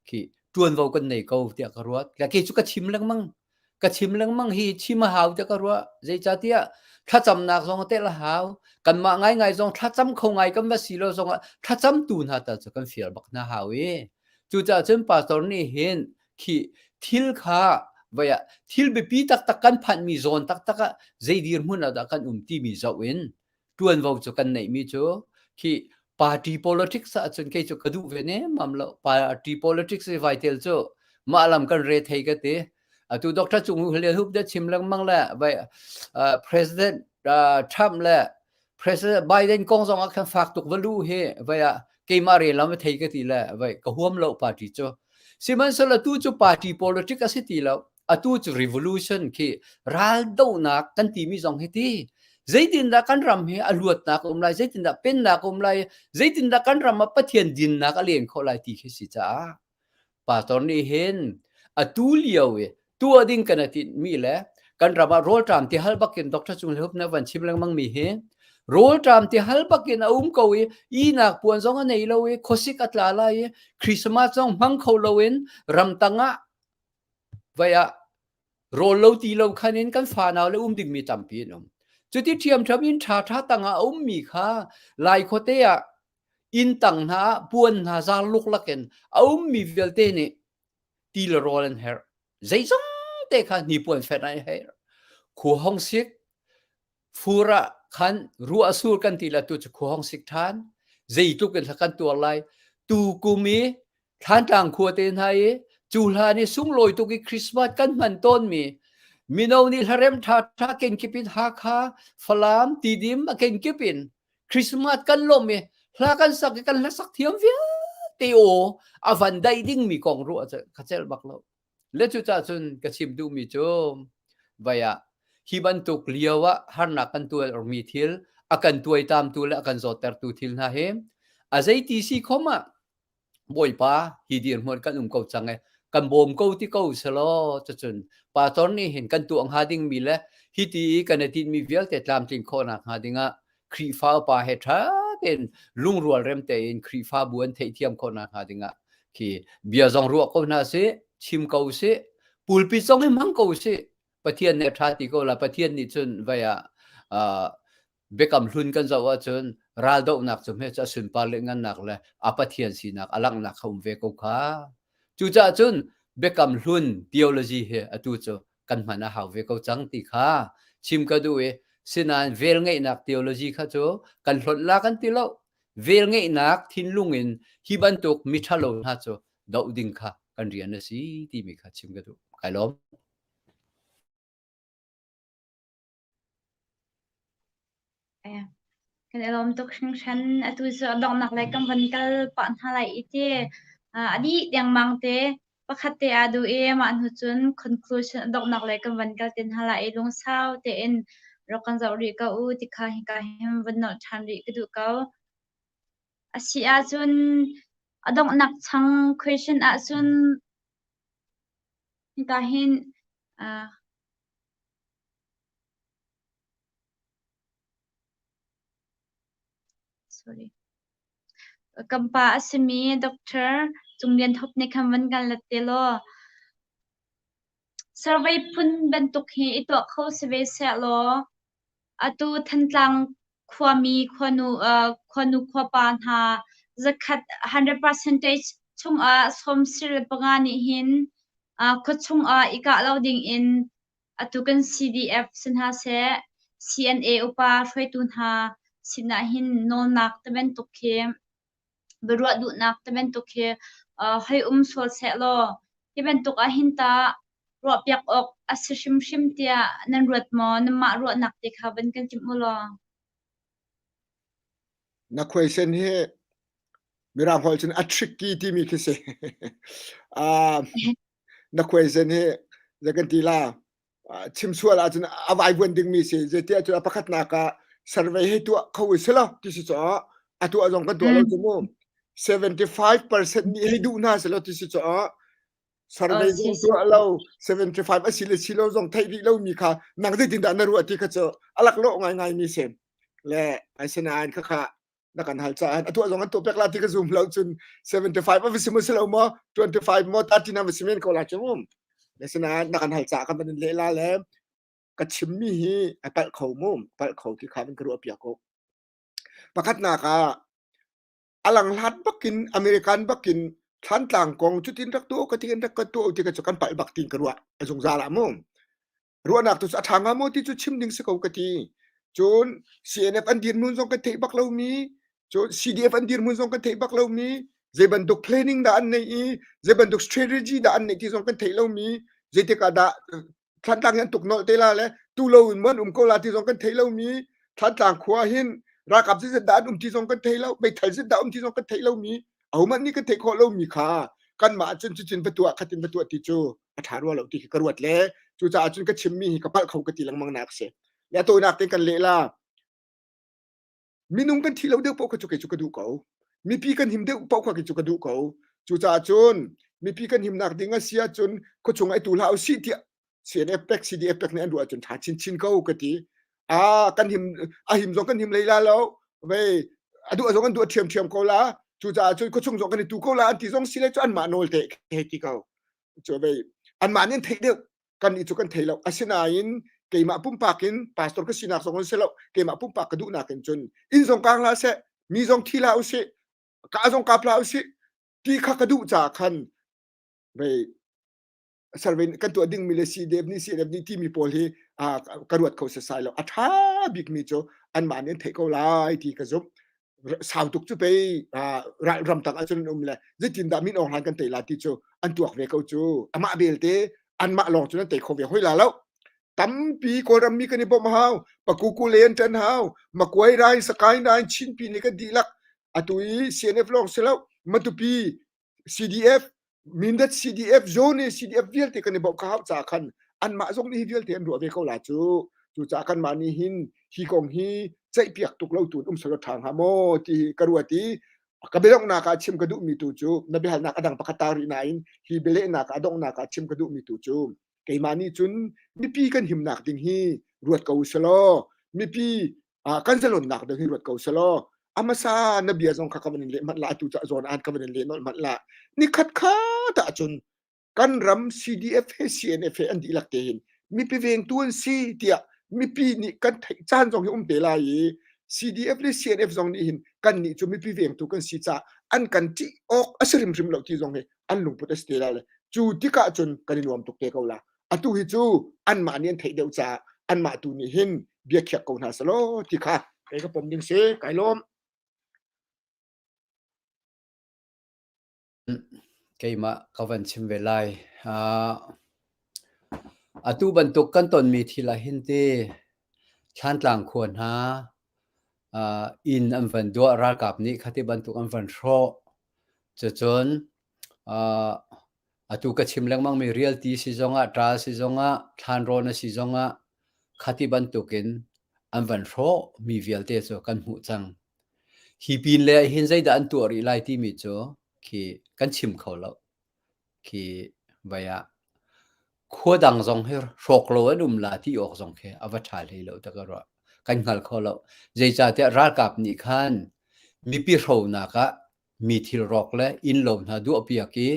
khi ṭuanvo kan nei ko tiah ka ruat. Kei cu ka chim lengmang. Ka chim lengmang hi chim a hau tiah ka ruah. Zeicahtiah thlacamnak zong a tel a hau. Kanmah ngaingai zong thlacam kho ngai kan va si lo zongah thlacamtu hna tal cu kan fial bak hna hau i cucaah cun pastor nih hin khi thil kha vai ah thil biapi taktak kan phanhmi zawn taktak ah zei dirhmun ah dah kan um timi zoh in ṭuanvo cu kan neihmi cu khi Party politics ahcun kei cu ka duh ve nemmam lo. Party politics i vai tel cu mah lam kan re thei ka ti. Atu Dr. Cung Lian Hup de chim lengmang le vai uh, President uh, Trump le President Biden kong zong ah khan fak tuk va lu hi vai ah keimah re lam thei ka ti le vai ka huam lo party cu. Sihmanhsehlaw tu cu party politics a si ti lo. Atu cu revolution khi raldohnak kan timi zong hi ti zeitindah kan ram hi a luatnak a um lai zeitindah pennak a um lai zeitindah kan ram ah Pathian dinnak a len khawh lai ti khi si caah pastor nih hin atu lio i tuah ding kan mi le kan ram ah rawlṭam ti hal bakin Dr. Cung Hle Hup na van chim lengmang mi hi rawlṭam ti hal bakin a um ko i ihnak puan zong a nei lo i khuasik a tla lai i Christmas zong hmang kho loin ramtang ah Vai ah rawl lo ti lo khan in kan fanau le um dingmi tampi an um. Cuti ṭhiamṭhiam inn ṭhaṭha tangah a ummi kha Lai khuate ah inn tang hna ah puan hna zar luklak in a ummi vialte nih ti le rawl an herh. Zeizong te kha hnipuan fenh an herh. Khua hong sik, Fur ah khan ruah a sur kan ti le tu cu khua hong sik ṭhan. Zeitluk in kan tuar lai. Tu kum i Thlantlang khua te hna i cu hlan i sunglawi tuk i Christmas kan hman tawnmi mino nih hlarem ṭhaṭha kenkip in Hakha, Falam, Tidim a kenkip in Christmas kan lawmh i hla kan sak i kan hlasak thiam vialte aw a van daih dingmi kong ruah cu ka celh bak lo. Le cucaah cun ka chim duhmi cu vai ah hi bantuk lio ah harnak kan tuarmi thil a kan tuaitamtu le a kan zawttertu thil hna hi a zeiti si khom ah Bawipa hi dirhmun kan um ko cang e kan bawm ko ti ko selaw cucun pastor nih hin kan tuah hnga dingmi le hi ti i kan i tinhmi vialte tlamtlin khawhnak hnga dingah Khrihfa upa he ṭha tein lungrual rem tein Khrihfabu an theihthiam khawhnak hnga dingah khi bia zong ruah ko hna sih, chim ko sih, pulpit zong hi hmang ko sih. Pathian nih a ṭha ti ko la. Pathian nih cun vai ah uh, biakam hlun kan zoh ahcun raldohnak cu hme cu a sunpar le ngannak le a Pathian sinak a langhnak kha um ve ko kha. Cucaah cun biakam hlun theology hi atu cu kan hman a hau ve ko cang ti kha chim ka duh i sinain velngeihnak theology kha cu kan hlonh la kan ti lo velngeihnak thinlung in hi bantuk mi ṭhalo hna cu doh ding kha kan rian a si timi kha chim ka duh kai lawm Kan i lawm tuk hringhran. Atu cu a donghnak lei kan van kal pah hna lai i ti. A dih dengmang te. Pakhat te aa duh i mah hnu cun conclusion a donghnak lei kan van kal te hna lai i lungsau tein rak kan zoh rih ko u ti kha hika hin van nolh ṭhan rih ka duh ko. A si ahcun a donghnak chang question ahcun hika hin uh, Sorry. Kan pa a simi Doctor Cung Lian Thawp nih khan van kan let te law survey phun bantuk hi i tuah kho si ve seh law atu Thantlang khuami khuanu uh, khuanu khuapa hna zakhat 100 percentage chungah 75 nih hin uh, khuachung ah i kah lo ding in Atu kan CDF si hna seh, CNA upa hruaitu hna sinah hin nawlnak ti bantuk khi biaruah duhnak ti bantuk khi uh, hei um sual seh law hi bantuk ah hin tah ruahpiak awk a si hrimhrim tiah nan ruat maw? Nanmah ruahnak te kha van kan chim u law. Na question hi Mirang holh cun a tricky timi khi si. uh, na question hi zei kan ti la chim sual ahcun a vaivuan dingmi si zeiti ahcun a pakhatnak ah survey hi tuah kho i silo ti si caah a tuah zong kan tuah lo cu mu 75% nih hei duh hna silo ti si caah survey zong tuah lo 75 a si le si lo zong theih rih lo mi kha nang zeitin dah na ruah ti kha cu a laklawh ngaingai mi si le asinain kha kha na kan hal caah a tuah zong an tuah pek la ti ka zum lo cun 75 a va si mu si lo maw 25 maw 30 na va si men ko la cu mu asinain na kan hal caah kan van in leh la le ka chimmi hi a palh kho mu palh kho ti kha van ka ruah piak ko pakhatnak ah a lang hlat bakin American bakin Thlantlang kong cutin rak tuah ka tin rak ka tuah ti ka cu kan palh bak tin ka ruah a zungzal ah mu Ruahnak tu cu a ṭha hnga maw ti cu chim ding si ko ka ti. Cun CNF an dirhmun zong kan theih bak lomi. Cu CDF an dirhmun zong kan theih bak lomi, zei bantuk planning dah an neih i zei bantuk strategy dah an neih ti zong kan theih lomi, zeitik ah dah Thlantlang hi an tuk nolh te la le tu lo in mon um ko la ti zong kan theih lomi, Thlantlang khua hin ralkap zeizat dah an um ti zong kan thei lo, meithal zet dah um ti zong kan theih lomi, ahohmanh nih kan theih khawh lomi kha kanmah cun cucin va tuah khatin va tuah ti cu a ṭha rua lo ti khi ka ruat le cucaah cun ka chimmi hi ka palh kho ka ti lengmang nak a si. Le a tawinak tein kan leh la. Minung kan thi lo deuh paoh kha cu kei cu ka duh ko. Mipi kan him deuh paoh kha kei cu ka duh ko. Cucaah cun mipi kan himnak ding a si ahcun khuachung ai tu hlah usih tiah CNF pek CDF pek nih an ruah ahcun ṭha chinchin ko ka ti. Ah kan him a him zong kan him lei la lo. Vei a duh zong an duh ṭhiamṭhiam ko la. Cucaah cun khuachung zong kan i tu ko la an ti zong si le cu anmah nawl te hei ti ko. Cu vei anmah nih an theih deuh. Kannih cu kan thei lo. Asinain keimah pumpak in pastor ka sinak zong in si lo. Keimah pumpak ka duhnak in cun inn zong kang hlah seh, mi zong thi hlah usih, ka zong kap hlah usih ti kha ka duh caah khan vei survey kan tuah dingmi le CDF nih CNF nih timi pawl hi ka ruat kho sasai lo. A ṭha bikmi cu anmah nih an theih ko lai ti ka zumh. Sau tuk cu pei ramtang ahcun an um le zeitindah min Aung Hlaing kan tei la ti cu an tuak ve ko cu. Amah belte anmah lawng cun an tei kho ve hoi la lo. Tampi Kawlram mi kan i bawmh hau, Pakuku le an ṭan hau, Makuai rai, Sakaing rai, Chinpi nih kan dihlak. Atu i CNF lawng si lo, Matupi, CDF, Mindat CDF, Zone CDF vialte kan i bawmh kha hau caah khan anmah zong nih hi vialte an ruah ve ko la cu. Cucaah kanmah nih hin hi kong hi ceihpiak tuk lo tu in um selaw ṭha hnga maw ti hi ka ruat i ka biadonghnak ah chim ka duhmi tu cu na biahalnak a dang pakhat ta rih nain hi bialehnak a donghnak ah chim ka duhmi tu cu keimah nih cun mipi kan himnak ding hi ruat ko uselaw mipi kan zalonnak ding hi ruat ko uselaw a hmasa na bia zong kha ka van in leh hmanh la atu cu a zawn an ka van in leh nolh hmanh la nikhat khat ah cun kan ram CDF he CNF he an dihlak te hin mipi vengtu an si tiah mipi nih kan theih caan zong hi um te lai i CDF le CNF zong nih hin kan nih cu mipi vengtu kan si caah an kan ṭih awk a si hrimhrim lo ti zong hi an lungput a si te lai le cu tikah cun kan i nuam tuk te ko la atu hi cu anmah nih an theih deuh caah anmah tu nih hin bia khiak ko hna selaw ti kha kei ka pom ding si kai lawm. Keimah ka van chim ve lai. Uh, atu bantuk kan tonmi thil ah hin ti Thlantlang khua hna uh, inn an van duah ralkap nih khati bantuk an van hrawh. Cucun uh, Atu ka chim lengmangmi rialti si zongah, ṭaal si zongah, thlanrawn a si zongah khati bantukin an van hrawh mi vialte cu kan hmuh cang. Hi pin le ah hin zeidah an tuah rih lai timi cu khi kan chim kho lo. Khi vai ah khua dang zong hi hrawk lo an um la ti awk zong khi a va ṭha hlei lo ta ka ruah. Kan hngal kho lo. Zeicahtiah ralkap nih khan mipi hronak ah mi thilrawk le innlo hna duahpiak i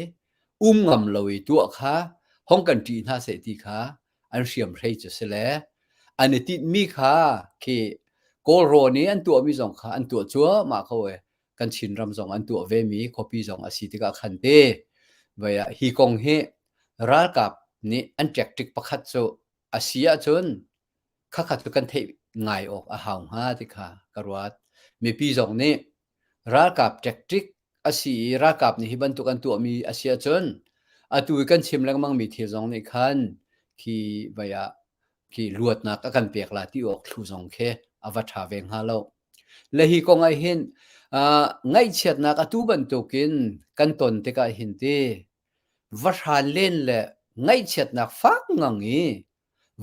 um ngam lo i tuah kha hong kan ṭih hna seh ti kha an hriamhrei cu si le an i tinhmi kha khi Kawlrawn i an tuahmi zong kha an tuah cuahmah ko e kan Chinram zong an tuah vemi khuapi zong a si tikah khan te vai ah hi kong hi ralkap nih an tactic pakhat cu a si ahcun khakha cu kan theih ngai awk a hau hnga ti kha ka ruat. Mipi zong nih Ralkap tactic a si i ralkap nih hi bantuk an tuahmi a si ahcun atu i kan chim lengmangmi thil zong nih khan khi vai ah khi luatnak a kan pek la ti awk thlu zong khi a va ṭha ve hnga lo. Le hi kong ah hin uh, ngaihchiatnak atu bantukin kan ton tikah hin ti va hran len le ngaihchiatnak fak ngang i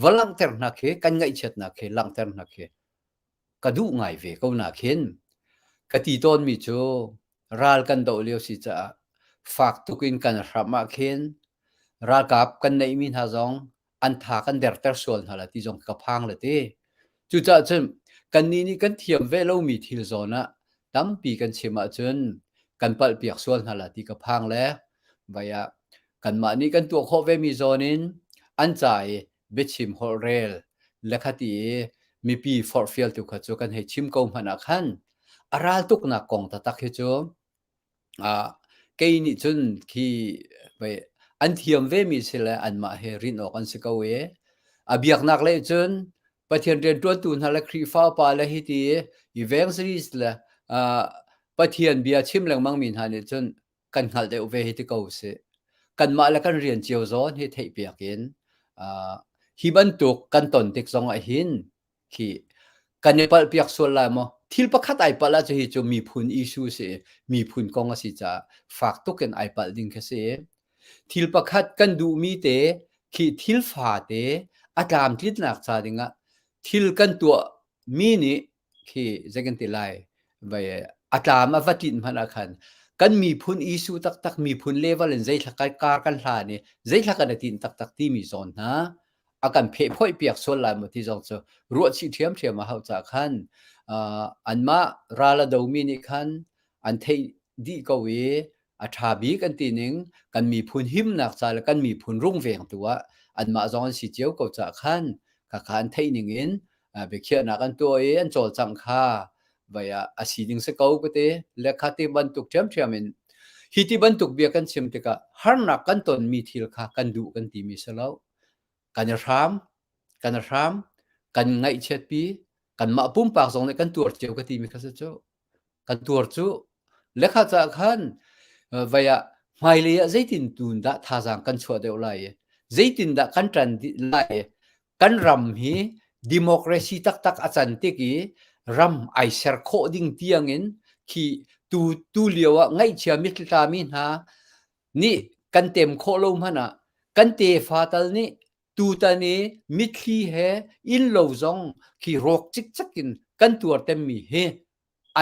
va langhter hna khi kan ngaihchiatnak khi langhter hna khi ka duh ngai ve ko na khin ka ti tawnmi cu ral kan doh lio si caah fak tuk in kan hram ah khin ralkap kan neihmi hna zong an tha kan derter sual hna la ti zong ka phang le ti. Cucaah cun kannih nih kan thiam ve lomi thil zawn ah tampi kan chim ahcun kan palh piak sual hna la ti ka phang le vai ah kanmah nih kan tuah khawh vemi zawn in an ca i biachim holhrel le khati i mipi forhfialtu kha cu kan hei chim ko hmanh ah khan a ral tuknak kong taktak hi cu ah kei nih cun khi an thiam vemi si le anmah he rin awk an si ko i a biaknak lei cun Pathian rianṭuantu hna le Khrihfa upa le hi ti evangelist le uh, Pathian bia chim lengmang mi hna nih cun kan hngalh deuh ve hi ti ko sih. Kanmah le kan rian cio zawn hi theihpiak in uh, hi bantuk kan ton tik zong ah hin khi kan i palhpiak sual lai maw? Thil pakhat ai palh ahcun hi cu miphun issue si i miphun kong a si caah fak tuk in ai palh ding khi si. Thil pakhat kan duhmi te khi thil fate a tlamtlinnak ca dingah thil kan tuahmi nih khi zei kan ti lai vai a tlam a va tlinh hmanh ah khan kan miphun issue taktak miphun level in zeithla kar kan hlan i zeithla kan i tinh taktak timi zawn hna a kan phehphoih piak sual lai maw ti zong cu ruahchih ṭhiamṭhiam a hauh caah khan uh, anmah ral a domi nih khan an theih dih ko i a ṭha bik an ti ning kan miphun himnak ca le kan miphun rungvengtu ah anmah zong an si cio ko caah khan khakha an theih ning in biakhiahnak an tuah i an cawlcangh kha vai ah a si ding si ko ka ti le kha ti bantuk ṭhiamṭhiam in hi ti bantuk bia kan chim tikah harnak kan tonmi thil kha kan duh kan timi si lo kan i hram kan i hram kan ngaihchiatpi kanmah pumpak zong nih kan tuar cio ka timi kha si cu kan tuar cu lekha caah khan vai ah hmailei ah zeitin tun dah thazaang kan chuah deuh lai i zeitin dah kan ṭan lai i kan ram hi democracy taktak a can tik i ram ai ser khawh ding tiangin khi tu tu lio ah ngaihchia mitthla mi hna nih kan tem khawh lo hmanh ah kan tefa tal nih tutan i mitthli he innlo zong khi rawk cikcek in kan tuar temmi hi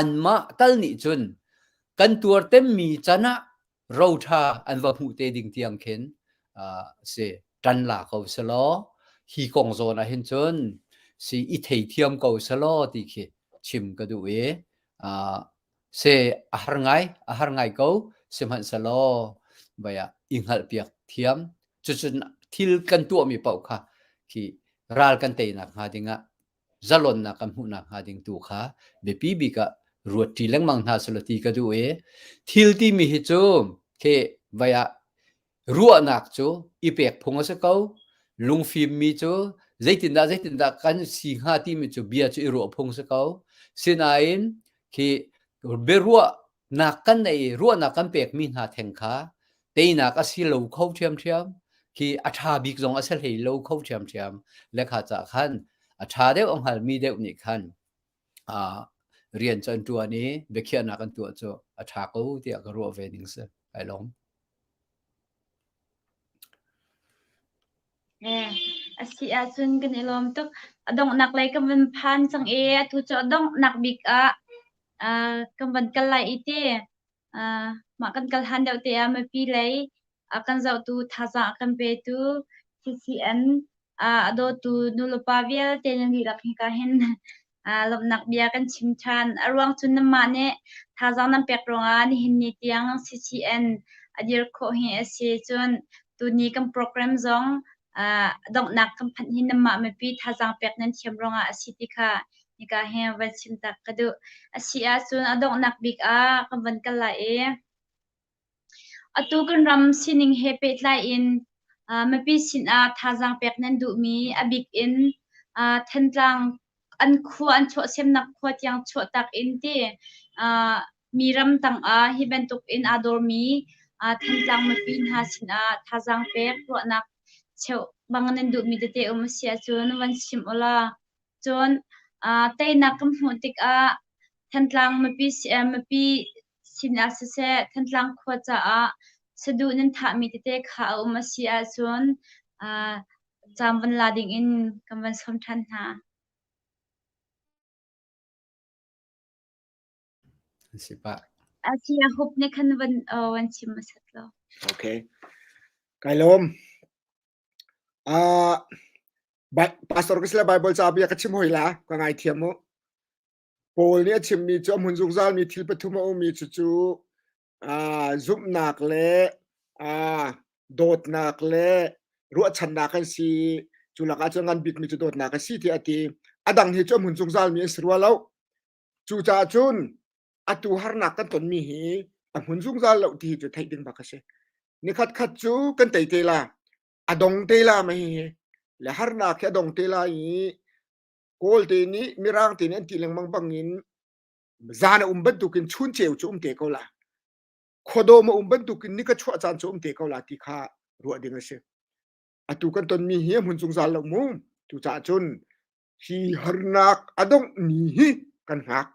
anmah tal nih cun kan tuar temmi can ah roṭha an va hmuh te ding tiang khin uh, si ṭan la ko selaw hi kong zawn ah hin cun si i theithiam ko selaw ti khi chim ka duh i uh, se a har ngai a har ngai ko sihmanhsehlaw vai ah i hngalhpiak thiam cucun thil kan tuahmi paoh kha khi ral kan teinak hnga dingah zalonnak kan hmuhnak hnga ding tu kha biapi bik ah ruat ṭi lengmang hna selaw ti ka duh i thil timi hi cu khi vai ah ruahnak cu i pek phung a si ko lungfimmi cu zeitindah zeitindah kan si hnga timi cu bia cu i ruah phung si ko sinain khi biaruahnak kan nei i ruahnak kan pekmi hna theng kha teinak a si lo kho ṭhiamṭhiam khi a ṭha bik zong a si hlei lo kho ṭhiamṭhiam le kha cah khan a ṭha deuh a hngalmi deuh nih khan uh, rian cu an ṭuan i biakhiahnak an tuah cu a ṭha ko tiah ka ruah ve ning si ai lawm. Eh, a si ahcun kan i lawm tuk. A donghnak lei kan van phan cang i atu cu a donghnak bik ah uh, kan van kal lai i ti. Uh, mah kan kal han deuh te ah mipi lei a kan zohtu thazaang a kan petu CCN a dawtu nulepa vialte nan dihlak hika hin lawmhnak bia kan chim ṭhan. A ruang cu nanmah nih thazaang nan pek ruangah nihin ni tiang CCN a dir khawh hi a si. Cun tuni kan program zong donghnak kan phanh hi nanmah mipi thazaang pek nan thiam ruangah a si ti kha hika hin van chim tak ka duh. A si ahcun a donghnak bik ah kan van kal lai i Atu kan ram sining he pehtlai in mipi sinah thazaang pek nan duhmi a bik in Thantlang an khua an chuahsemnak khua tiang chuahtak in ti mi ramtang ah hi bantuk in aa dawrmi Thantlang mipi hna sinah thazaang pek ruahnak cheuh bang nan duhmi tete um a si ahcun van chim ulaw. Cun teinak kan hmuh tikah Thantlang mipi mipi sinah siseh Thantlang khua caah saduh nan thahmi tete kha a um a si ahcun caan van la dingin kan van sawm ṭhan hna. Si pah. A si a hup nih khan van van chim hmasat law. Okay. Kai lawm. Uh, Pastor ka sila Bible ca bia ka chim hoi la ka ngai thiam mu. Paul nih a chimmi cu a hmun zungzalmi thil pathum a ummi cucu zumhnak le dawtnak le ruahchannak an si. Cu lakah cun ngan bikmi cu dawtnak a si tiah a ti. A dang hi cu a hmun zungzalmi an si rua lo. Cucaah cun atu harnak kan tonmi hi a hmun zungzal lo ti hi cu theih ding bak a si. Nikhat khat cu kan tei te la. A dong te la ma hihi. Le harnak hi a dong te lai i Kawlte nih Mirang te nih an ti lengmang bangin Zan a um bantukin chun ceu cu um te ko la. Khuadawm a um bantukin ni ka chuah caan cu um te ko la ti kha ruah ding a si. Atu kan tonmi hi a hmun zungzal lo mu. Cucaah cun hi harnak a dongh ni hi kan hngak.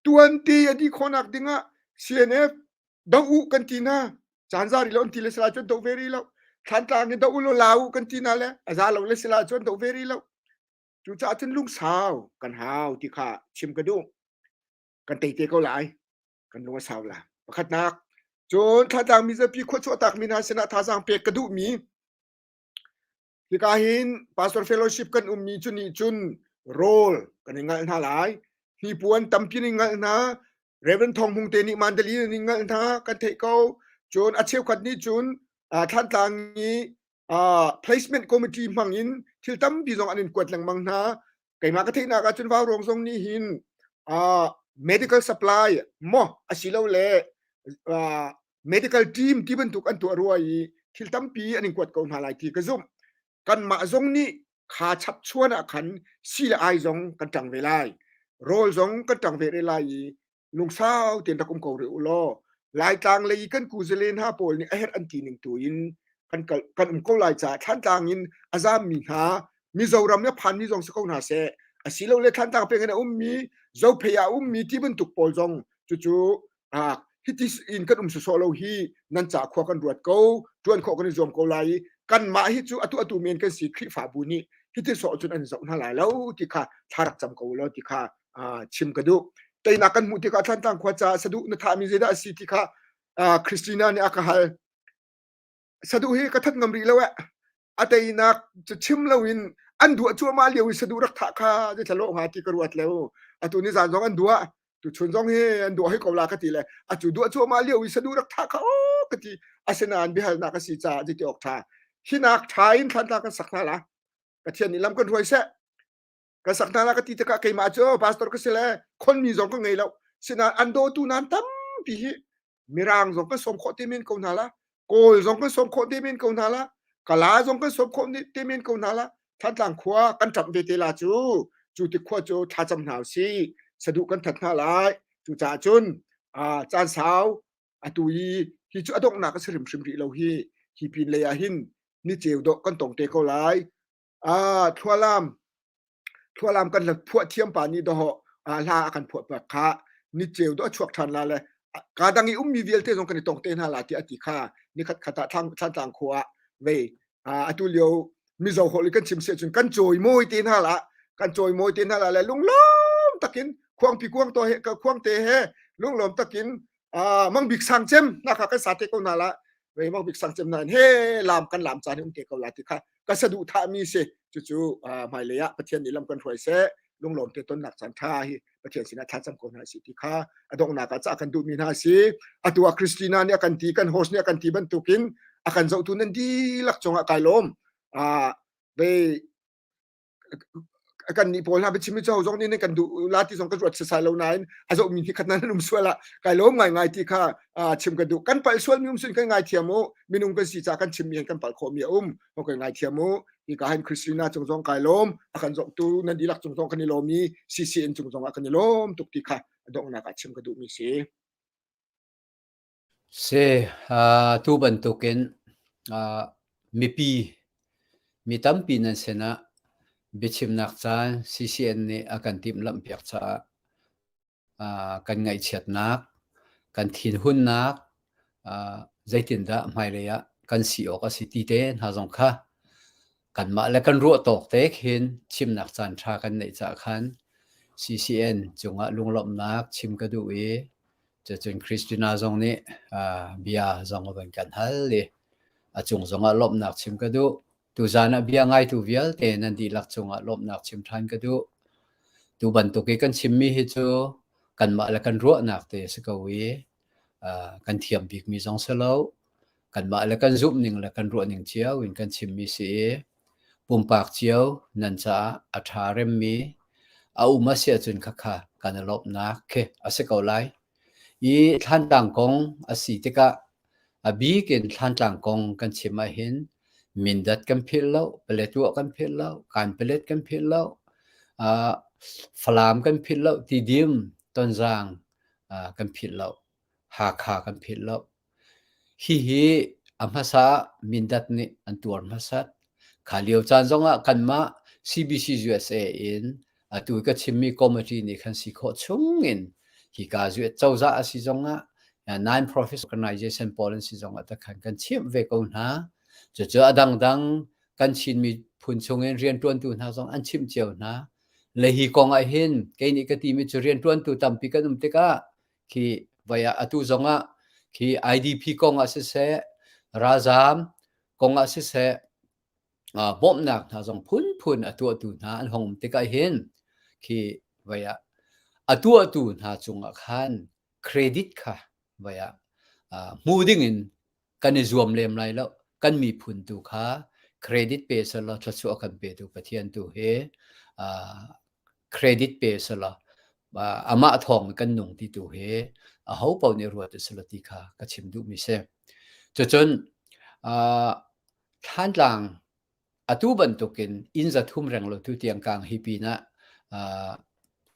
Tuanti a di khawhnak dingah CNF do u kan ti hna. Caan za rih lo an ti le sila cun do ve rih lo. Thlantlang in do u law la u kan ti hna le a za lo le sila cun do ve rih lo. Cucaah cun lungsau kan hau ti kha chim ka duh. Kan tei te ko lai. Kan lung a sau la. Pakhatnak, cun Thantlang mizapi khuachuah takmi hna sinah thazaang pek ka duhmi Hika hin Pastor Fellowship kan ummi cu nih cun rawl kan i ngalh hna lai. Hnipuan tampi in ngalh hna. Reverend Thawng Hmung te nih mandalin in ngalh hna kan theih ko. Cun a cheukhat nih cun Thlantlang i placement committee hmang in thil tampi zong an in kuat lengmang hna. Keimah ka theihnak ahcun Vaurawng zong nih hin medical supply maw asilole medical team ti bantuk an tuah rua i thil tampi an in kuat ko hna lai ti ka zumh. Kanmah zong nih kha chapchuan ah khan si le ai zong kan ṭang ve lai. Rawl zong kan ṭang ve rih lai i lungsau tein rak um ko rih u law Laitlang lei kan kuzale hna pawl nih a herh an ti ning tu in kan kal kan um ko lai caah Thlantlang in a zammi hna Mizoram i a phanmi zong si ko hna seh asilole Thlantlang peng in a ummi Zophei ah a ummi ti bantuk pawl zong cucu hiti in kan um sawsawh lo hi nan ca khua kan ruat ko ṭuan khawh kan i zuam ko lai i kanmah hi cu atu atu men kan si Khrihfabu nih hiti sawh cun an zoh hna lai lo ti kha thla rak cam ko law ti kha chim ka duh. Teinak kan hmuh tikah Thlantlang khua caah saduh na thahmi zeidah a si ti kha Christina nih a ka hal. Saduh hi ka that ngam rih lo eh. A teinak cu chim loin an duah cuahmah lio i saduh rak thah kha zeithla lawh hnga ti ka ruat lo. Atu ni zan zong an duah. Tu chun zong hi an duah hoi ko la ka ti le atu duah cuahmah lio i saduh rak thah kha aw ka ti. Asinain biahalnak a si caah zeiti awk ṭha. Hinak ṭha in Thlantlang kan sak hna la. Pathian nih lam kan hruai seh. Kan sak hna la ka ti tikah keimah cu pastor ka si le khonmi zong ka ngei lo. Sinain an dawtu nan tampi hi Mirang zong kan sawm khawh te men ko hna la. Kawl zong kan sawm khawh te men ko hna la. Kala zong kan sawm khawh te men ko hna la. Thantlang khua kan ṭamh ve te la cu. Cu ti khua cu thlacam hna usih. Saduh kan that hna lai. Cucaah cun caan sau atu i hi cu a donghnak a si hrimhrim rih lo hi. Hi pin lei ah hin ni ceu dawh kan tong te ko lai. Thlualam Thlualam kan hlat phuah thiam pa nih dawh hla a kan phuah piak kha niceu dawh a chuak ṭhan la le ka dang i ummi vialte zong kan i tong te hna la tiah a ti kha nikhat khat ah Thlantlang khua ah vei atu lio Mizo holh i kan chim si ahcun kan cawimawi te hna la kan cawimawi te hna la le lunglawm takin khuangpi kuang to he khuangte he lunglawm takin mang bik sang cem na kha kan sa te ko hna la vei mang bik sang cem na he lam kan lam caan um te ko la ti kha ka saduh thah mi si cucu hmailei ah Pathian nih lam kan hruai seh lunglawm te tonnak caan tha hi Pathian sinah thlacam ko hna si ti kha a donghnak ah cah kan duhmi hna si atu ah Christina nih a kan ti kan host nih a kan ti bantukin a kan zohtu nan dihlak cungah kai lawm vei kan nih pawl hna biachim mi cu zong nih kan duh la ti zong kan ruat sasai lo nain a zoh mi hi khat nan um sual ah kai lawm ngai ngai ti kha chim kan duh kan palh sual mi um sun kan ngai thiam u minung kan si ca kan chim mi kan palh khawh mi a um ho kan ngai thiam u hi ka hin Christina cung zong kai lawm a kan zong tu nan dihlak cung zong kan i lawm i CCN cung zong ah kan i lawm tuk ti kha donghnak ah chim ka duh mi si. Si, tu bantukin mipi, mi tampi nan sinah biachimnak caan CCN nih a kan timhlamhpiak caah kan ngaihchiatnak, kan thinhunnak, zeitindah hmailei ah kan si awk a si ti te hna zong kha kanmah le kan ruah tawk te khin chimnak caan ṭha kan neih caah khan CCN cungah lunglawmhnak chim ka duh i Cucun Christina zong nih bia zong a van kan hal i a cung zongah lawmhnak chim ka duh. Tuzaan ah bia ngaitu vialte nan dihlak cungah lawmhnak chim ṭhan ka duh. Tu bantuk i kan chimmi hi cu kanmah le kan ruahnak te a si ko i kan thiam bikmi zong si lo. Kanmah le kan zumhning le kan ruahning cio in kan chimmi si i pumpak cio nan caah a ṭha remmi a um a si ahcun khakha kan i lawmhnak khi a si ko lai. I Thlantlang kong a si tikah a bik in Thlantlang kong kan chim ahhin Mindat kan philh lo, Paletwa kan philh lo, Kanpalet kan philh lo, Falam kan philh lo, Tidim. Tonzang kan philh lo. Hakha kan philh lo. Hihi a hmasa Mindat nih an tuar hmasat. Kha lio caan zongah kanmah CBC USA in atu ka chimmi committee nih khan si khawh chungin hika cozah a si zongah non-profit organization pawl an si zongah takhan kan chimh ve ko hna. Cucu a dangdang kan Chin miphun chungin rianṭuantu hna zong an chimh cio hna. Le hi kong ah hin kei nih ka timi cu rianṭuantu tampi kan um tikah khi vai ah atu zongah khi IDP kong ah siseh, ralzaam kong ah siseh, bawmhnak hna zong phunphun a tuahtu hna an hong um tikah hin khi vai ah a tuahtu hna cungah khan credit kha vai ah hmu dingin kan i zuam lem lai lo. Kan miphun tu kha credit pe selaw thluachuah kan petu Pathian tu hi credit pe selaw amah thawng kan nung ti tu hi aho paoh nih ruat selaw ti kha ka chim duhmi si. Cucun Thlantlang Atu bantukin inn 300 renglo tu tiang kang hi pinah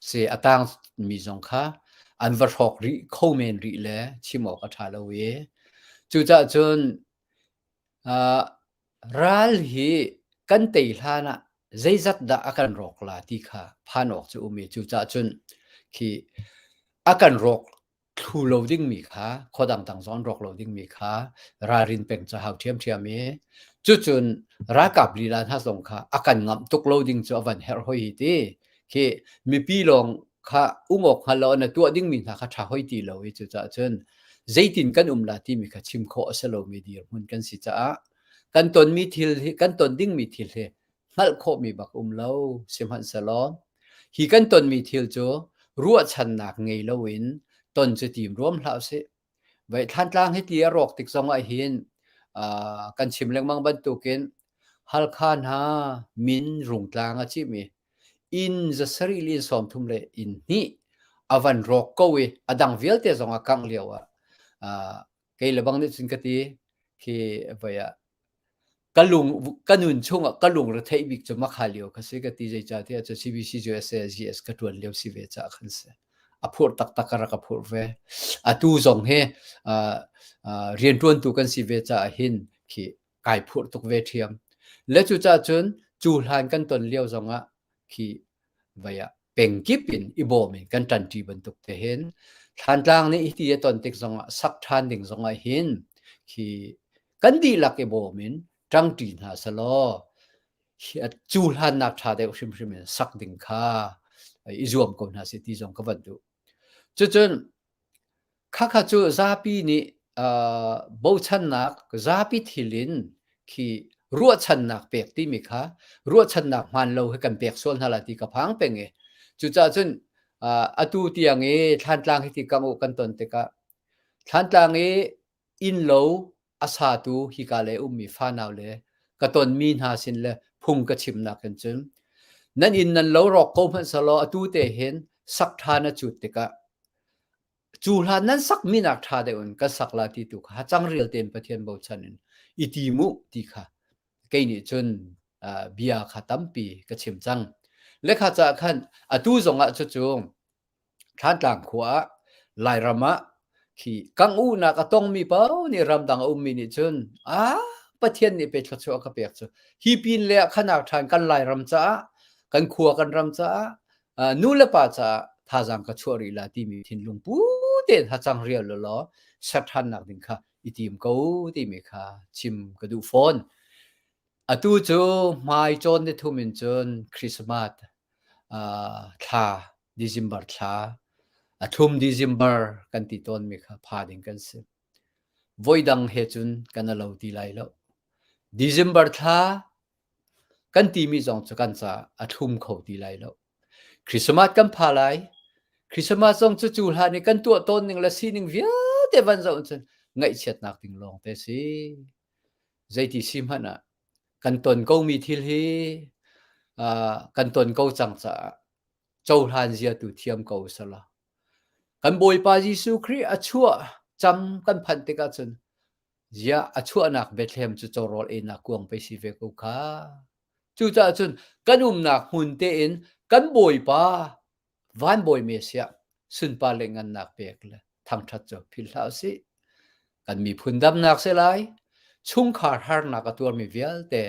se a tangmi zong kha an va hrawk rih kho men rih le chim awk a ṭha lo i cucaah cun ral hi kan tei hlan ah zeizat dah a kan rawk la ti kha phan awk cu um i cucaah cun khi a kan rawk thlu lo dingmi kha khua dangdang zong an rawk lo dingmi kha ralrin peng cu hau ṭhiamṭhiam i cucun ralkap lila hna zong kha a kan ngamh tuk lo ding cu a van herh hoi hi ti khi mipi lawng kha um awk hngal lo na tuah dingmi hna kha ṭha hoi ti lo i cucaah cun zeitin kan um la timi kha chim khawh a si lomi dirhmun kan si caah kan tonmi thil hi kan ton dingmi thil hi hngalh khawhmi bak um lo sihmanhsehlaw hi kan tonmi thil cu ruahchannak ngei loin ton cu tim ruam hlah usih. Vei Thlantlang hi ti a rawk tik zong ah hin kan chim lengmang bantukin Halkha hna min Rungtlang a cimi inn 7 le inn 30 le inn hnih a van rawk ko i a dang vialte zong a kangh lio ah kei le bang nih cun ka ti khi voi ah ka lung ka nun chungah ka lung re theih bik cu makha lio kha si ka ti zeicahtiah cu CBC USA GS ka ṭuan lio si ve caah khan si a phurh taktak ka rak a phurh ve atu zong hi rianṭuantu kan si ve caah hin khi kai phurh tuk ve ṭhiam le cucaah cun cu hlan kan ton lio zongah khi vai ah pengkip in i bawm in kan ṭanṭi bantuk te hin Thlantlang nih hiti a ton tik zongah sak ṭhan ding zongah hin khi kan dihlak i bawm in ṭangṭi hna selaw cu hlannak ṭha deuh hrimhrim in sak ding kha i zuam ko hna sih ti zong ka van duh. Cucun Khakha cu zapi nih bochannak, zapi thil in khi ruahchannak pek timi kha ruahchannak hmaan lo hi kan pek sual hna lai ti ka phang peng i cucaah cun atu tiang i Thlantlang hi ti kang u kan ton tikah Thlantlang i innlo a satu hika le ummi fanau le ka tonmi hna sin le phung ka chimnak in cun nan inn nan lo rawk ko hmanh selaw atu te hin sak ṭhan a cut tikah cu hlan nan sakmi nak ṭha deuh in kan sak la ti tu kha hacang rial tein Pathian bochan in i tim u ti kha kei nih cun bia kha tampi ka chim cang. Lekha caah khan atu zongah cucu Thlantlang khua ah Lairam ah khi kangh-uhnak a tongmi paoh nih ramdang a ummi nih cun ah Pathian nih pe thluachuah ka pek cu hi pin le ah khanak ṭhan kan Lairam caah kan khua kan ram caah nu le pa caah thazaang ka chuah rih la timi thinlung pu tein hacang rial law ser ṭhannak ding kha i tim ko timi kha chim ka duh fawn. Atu cu hmai cawn ni thum in cun Christmas thla December thla a thum December kan ti tawnmi kha pha ding kan si. Voidang he cun kan alo ti lai lo. December thla kan timi zong cu kan caah a thlum kho ti lai lo. Christmas kan pha lai. Christmas zong cu cu hlan i kan tuah tawn ning le sining vialte van zoh cun ngaihchiatnak ding lawng te si. Zeiti si hmanh ah kan ton komi thil hi kan ton ko cang caah cohlan zia tu thiam ko sala. Kan Bawipa Jesuh Khrih a chuah cam kan phanh tikah cun ziah a chuahnak Bethlehem cu cawrawl einak kuang pei si ve ko kha. Cucaah cun kan umnak hmun tein kan Bawipa van Bawi Messiah. sunpar le ngannak pek le thangṭhat cu philh hlah usih. Kan miphun damnak si lai, chungkhar harnak a tuarmi vialte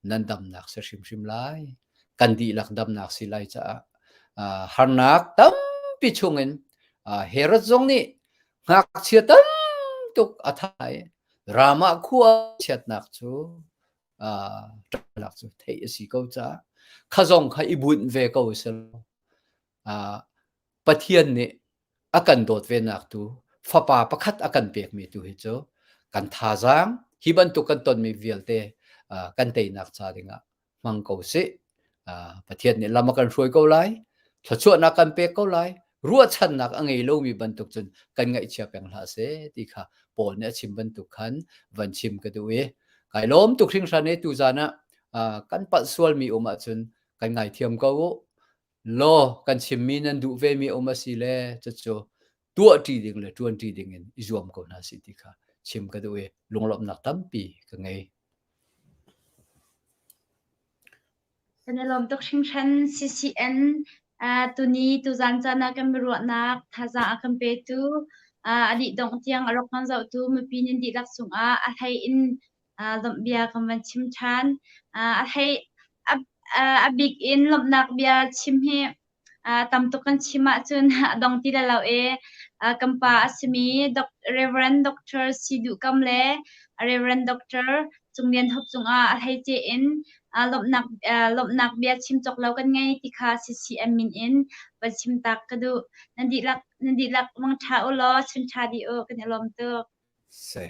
nan damnak si hrimhrim lai. Kan dihlak damnak si lai caah uh, harnak tampi chungin uh, Herod zong nih ngakchia tam tuk a thah i Ramah khua chiatnak cu uh, ṭalak cu theih a si ko caah kha zong kha i bunh ve ko seh uh, Pathian nih a kan dawt ve nak tu fapa pakhat a kan pekmi tu hi cu kan thazaang hi bantuk kan tonmi vialte uh, kan teinak ca dingah hmang ko sih. Uh, Pathian nih lam a kan hruai ko lai, thluachuahnak kan pek ko lai, ruahchannak a ngei lomi bantuk cun kan ngaihchia peng hlah seh ti kha Paul nih a chim bantuk khan van chim ka duh i kai lawm tuk hringhran i tuzan ah uh, kan palh sualmi um ahcun kan ngaithiam ko u. Law kan chimmi nan duh vemi um a si le cucu tuahṭi ding le ṭuanṭi ding in i zuam ko hna sih ti kha chim ka duh i lunglawmhnak tampi ka ngei. Kan i lawm tuk hringhran CCN uh, tuni tuzan caan ah kan biaruahnak thazaang a kan petu uh, a dih dongh tiang a rak kan zohtu mipi nan dihlak cungah a hlei in uh, lawmh bia kan van chim ṭhan. Uh, a hlei a, a bik in lawmhnak bia chim hi Tam tuk kan chim ahcun a dong ti lai lo i kan pa a simi Reverend Doctor Si Duh Kam le Reverend Doctor Cung Lian Hop cungah a hleice in lawmhnak bia chim cawk lo kan ngei ti kha CCM min in van chim tak ka duh. Nan dihlak nan dihlak mangṭha u law chun ṭha dih u kan i lawm tuk. Si.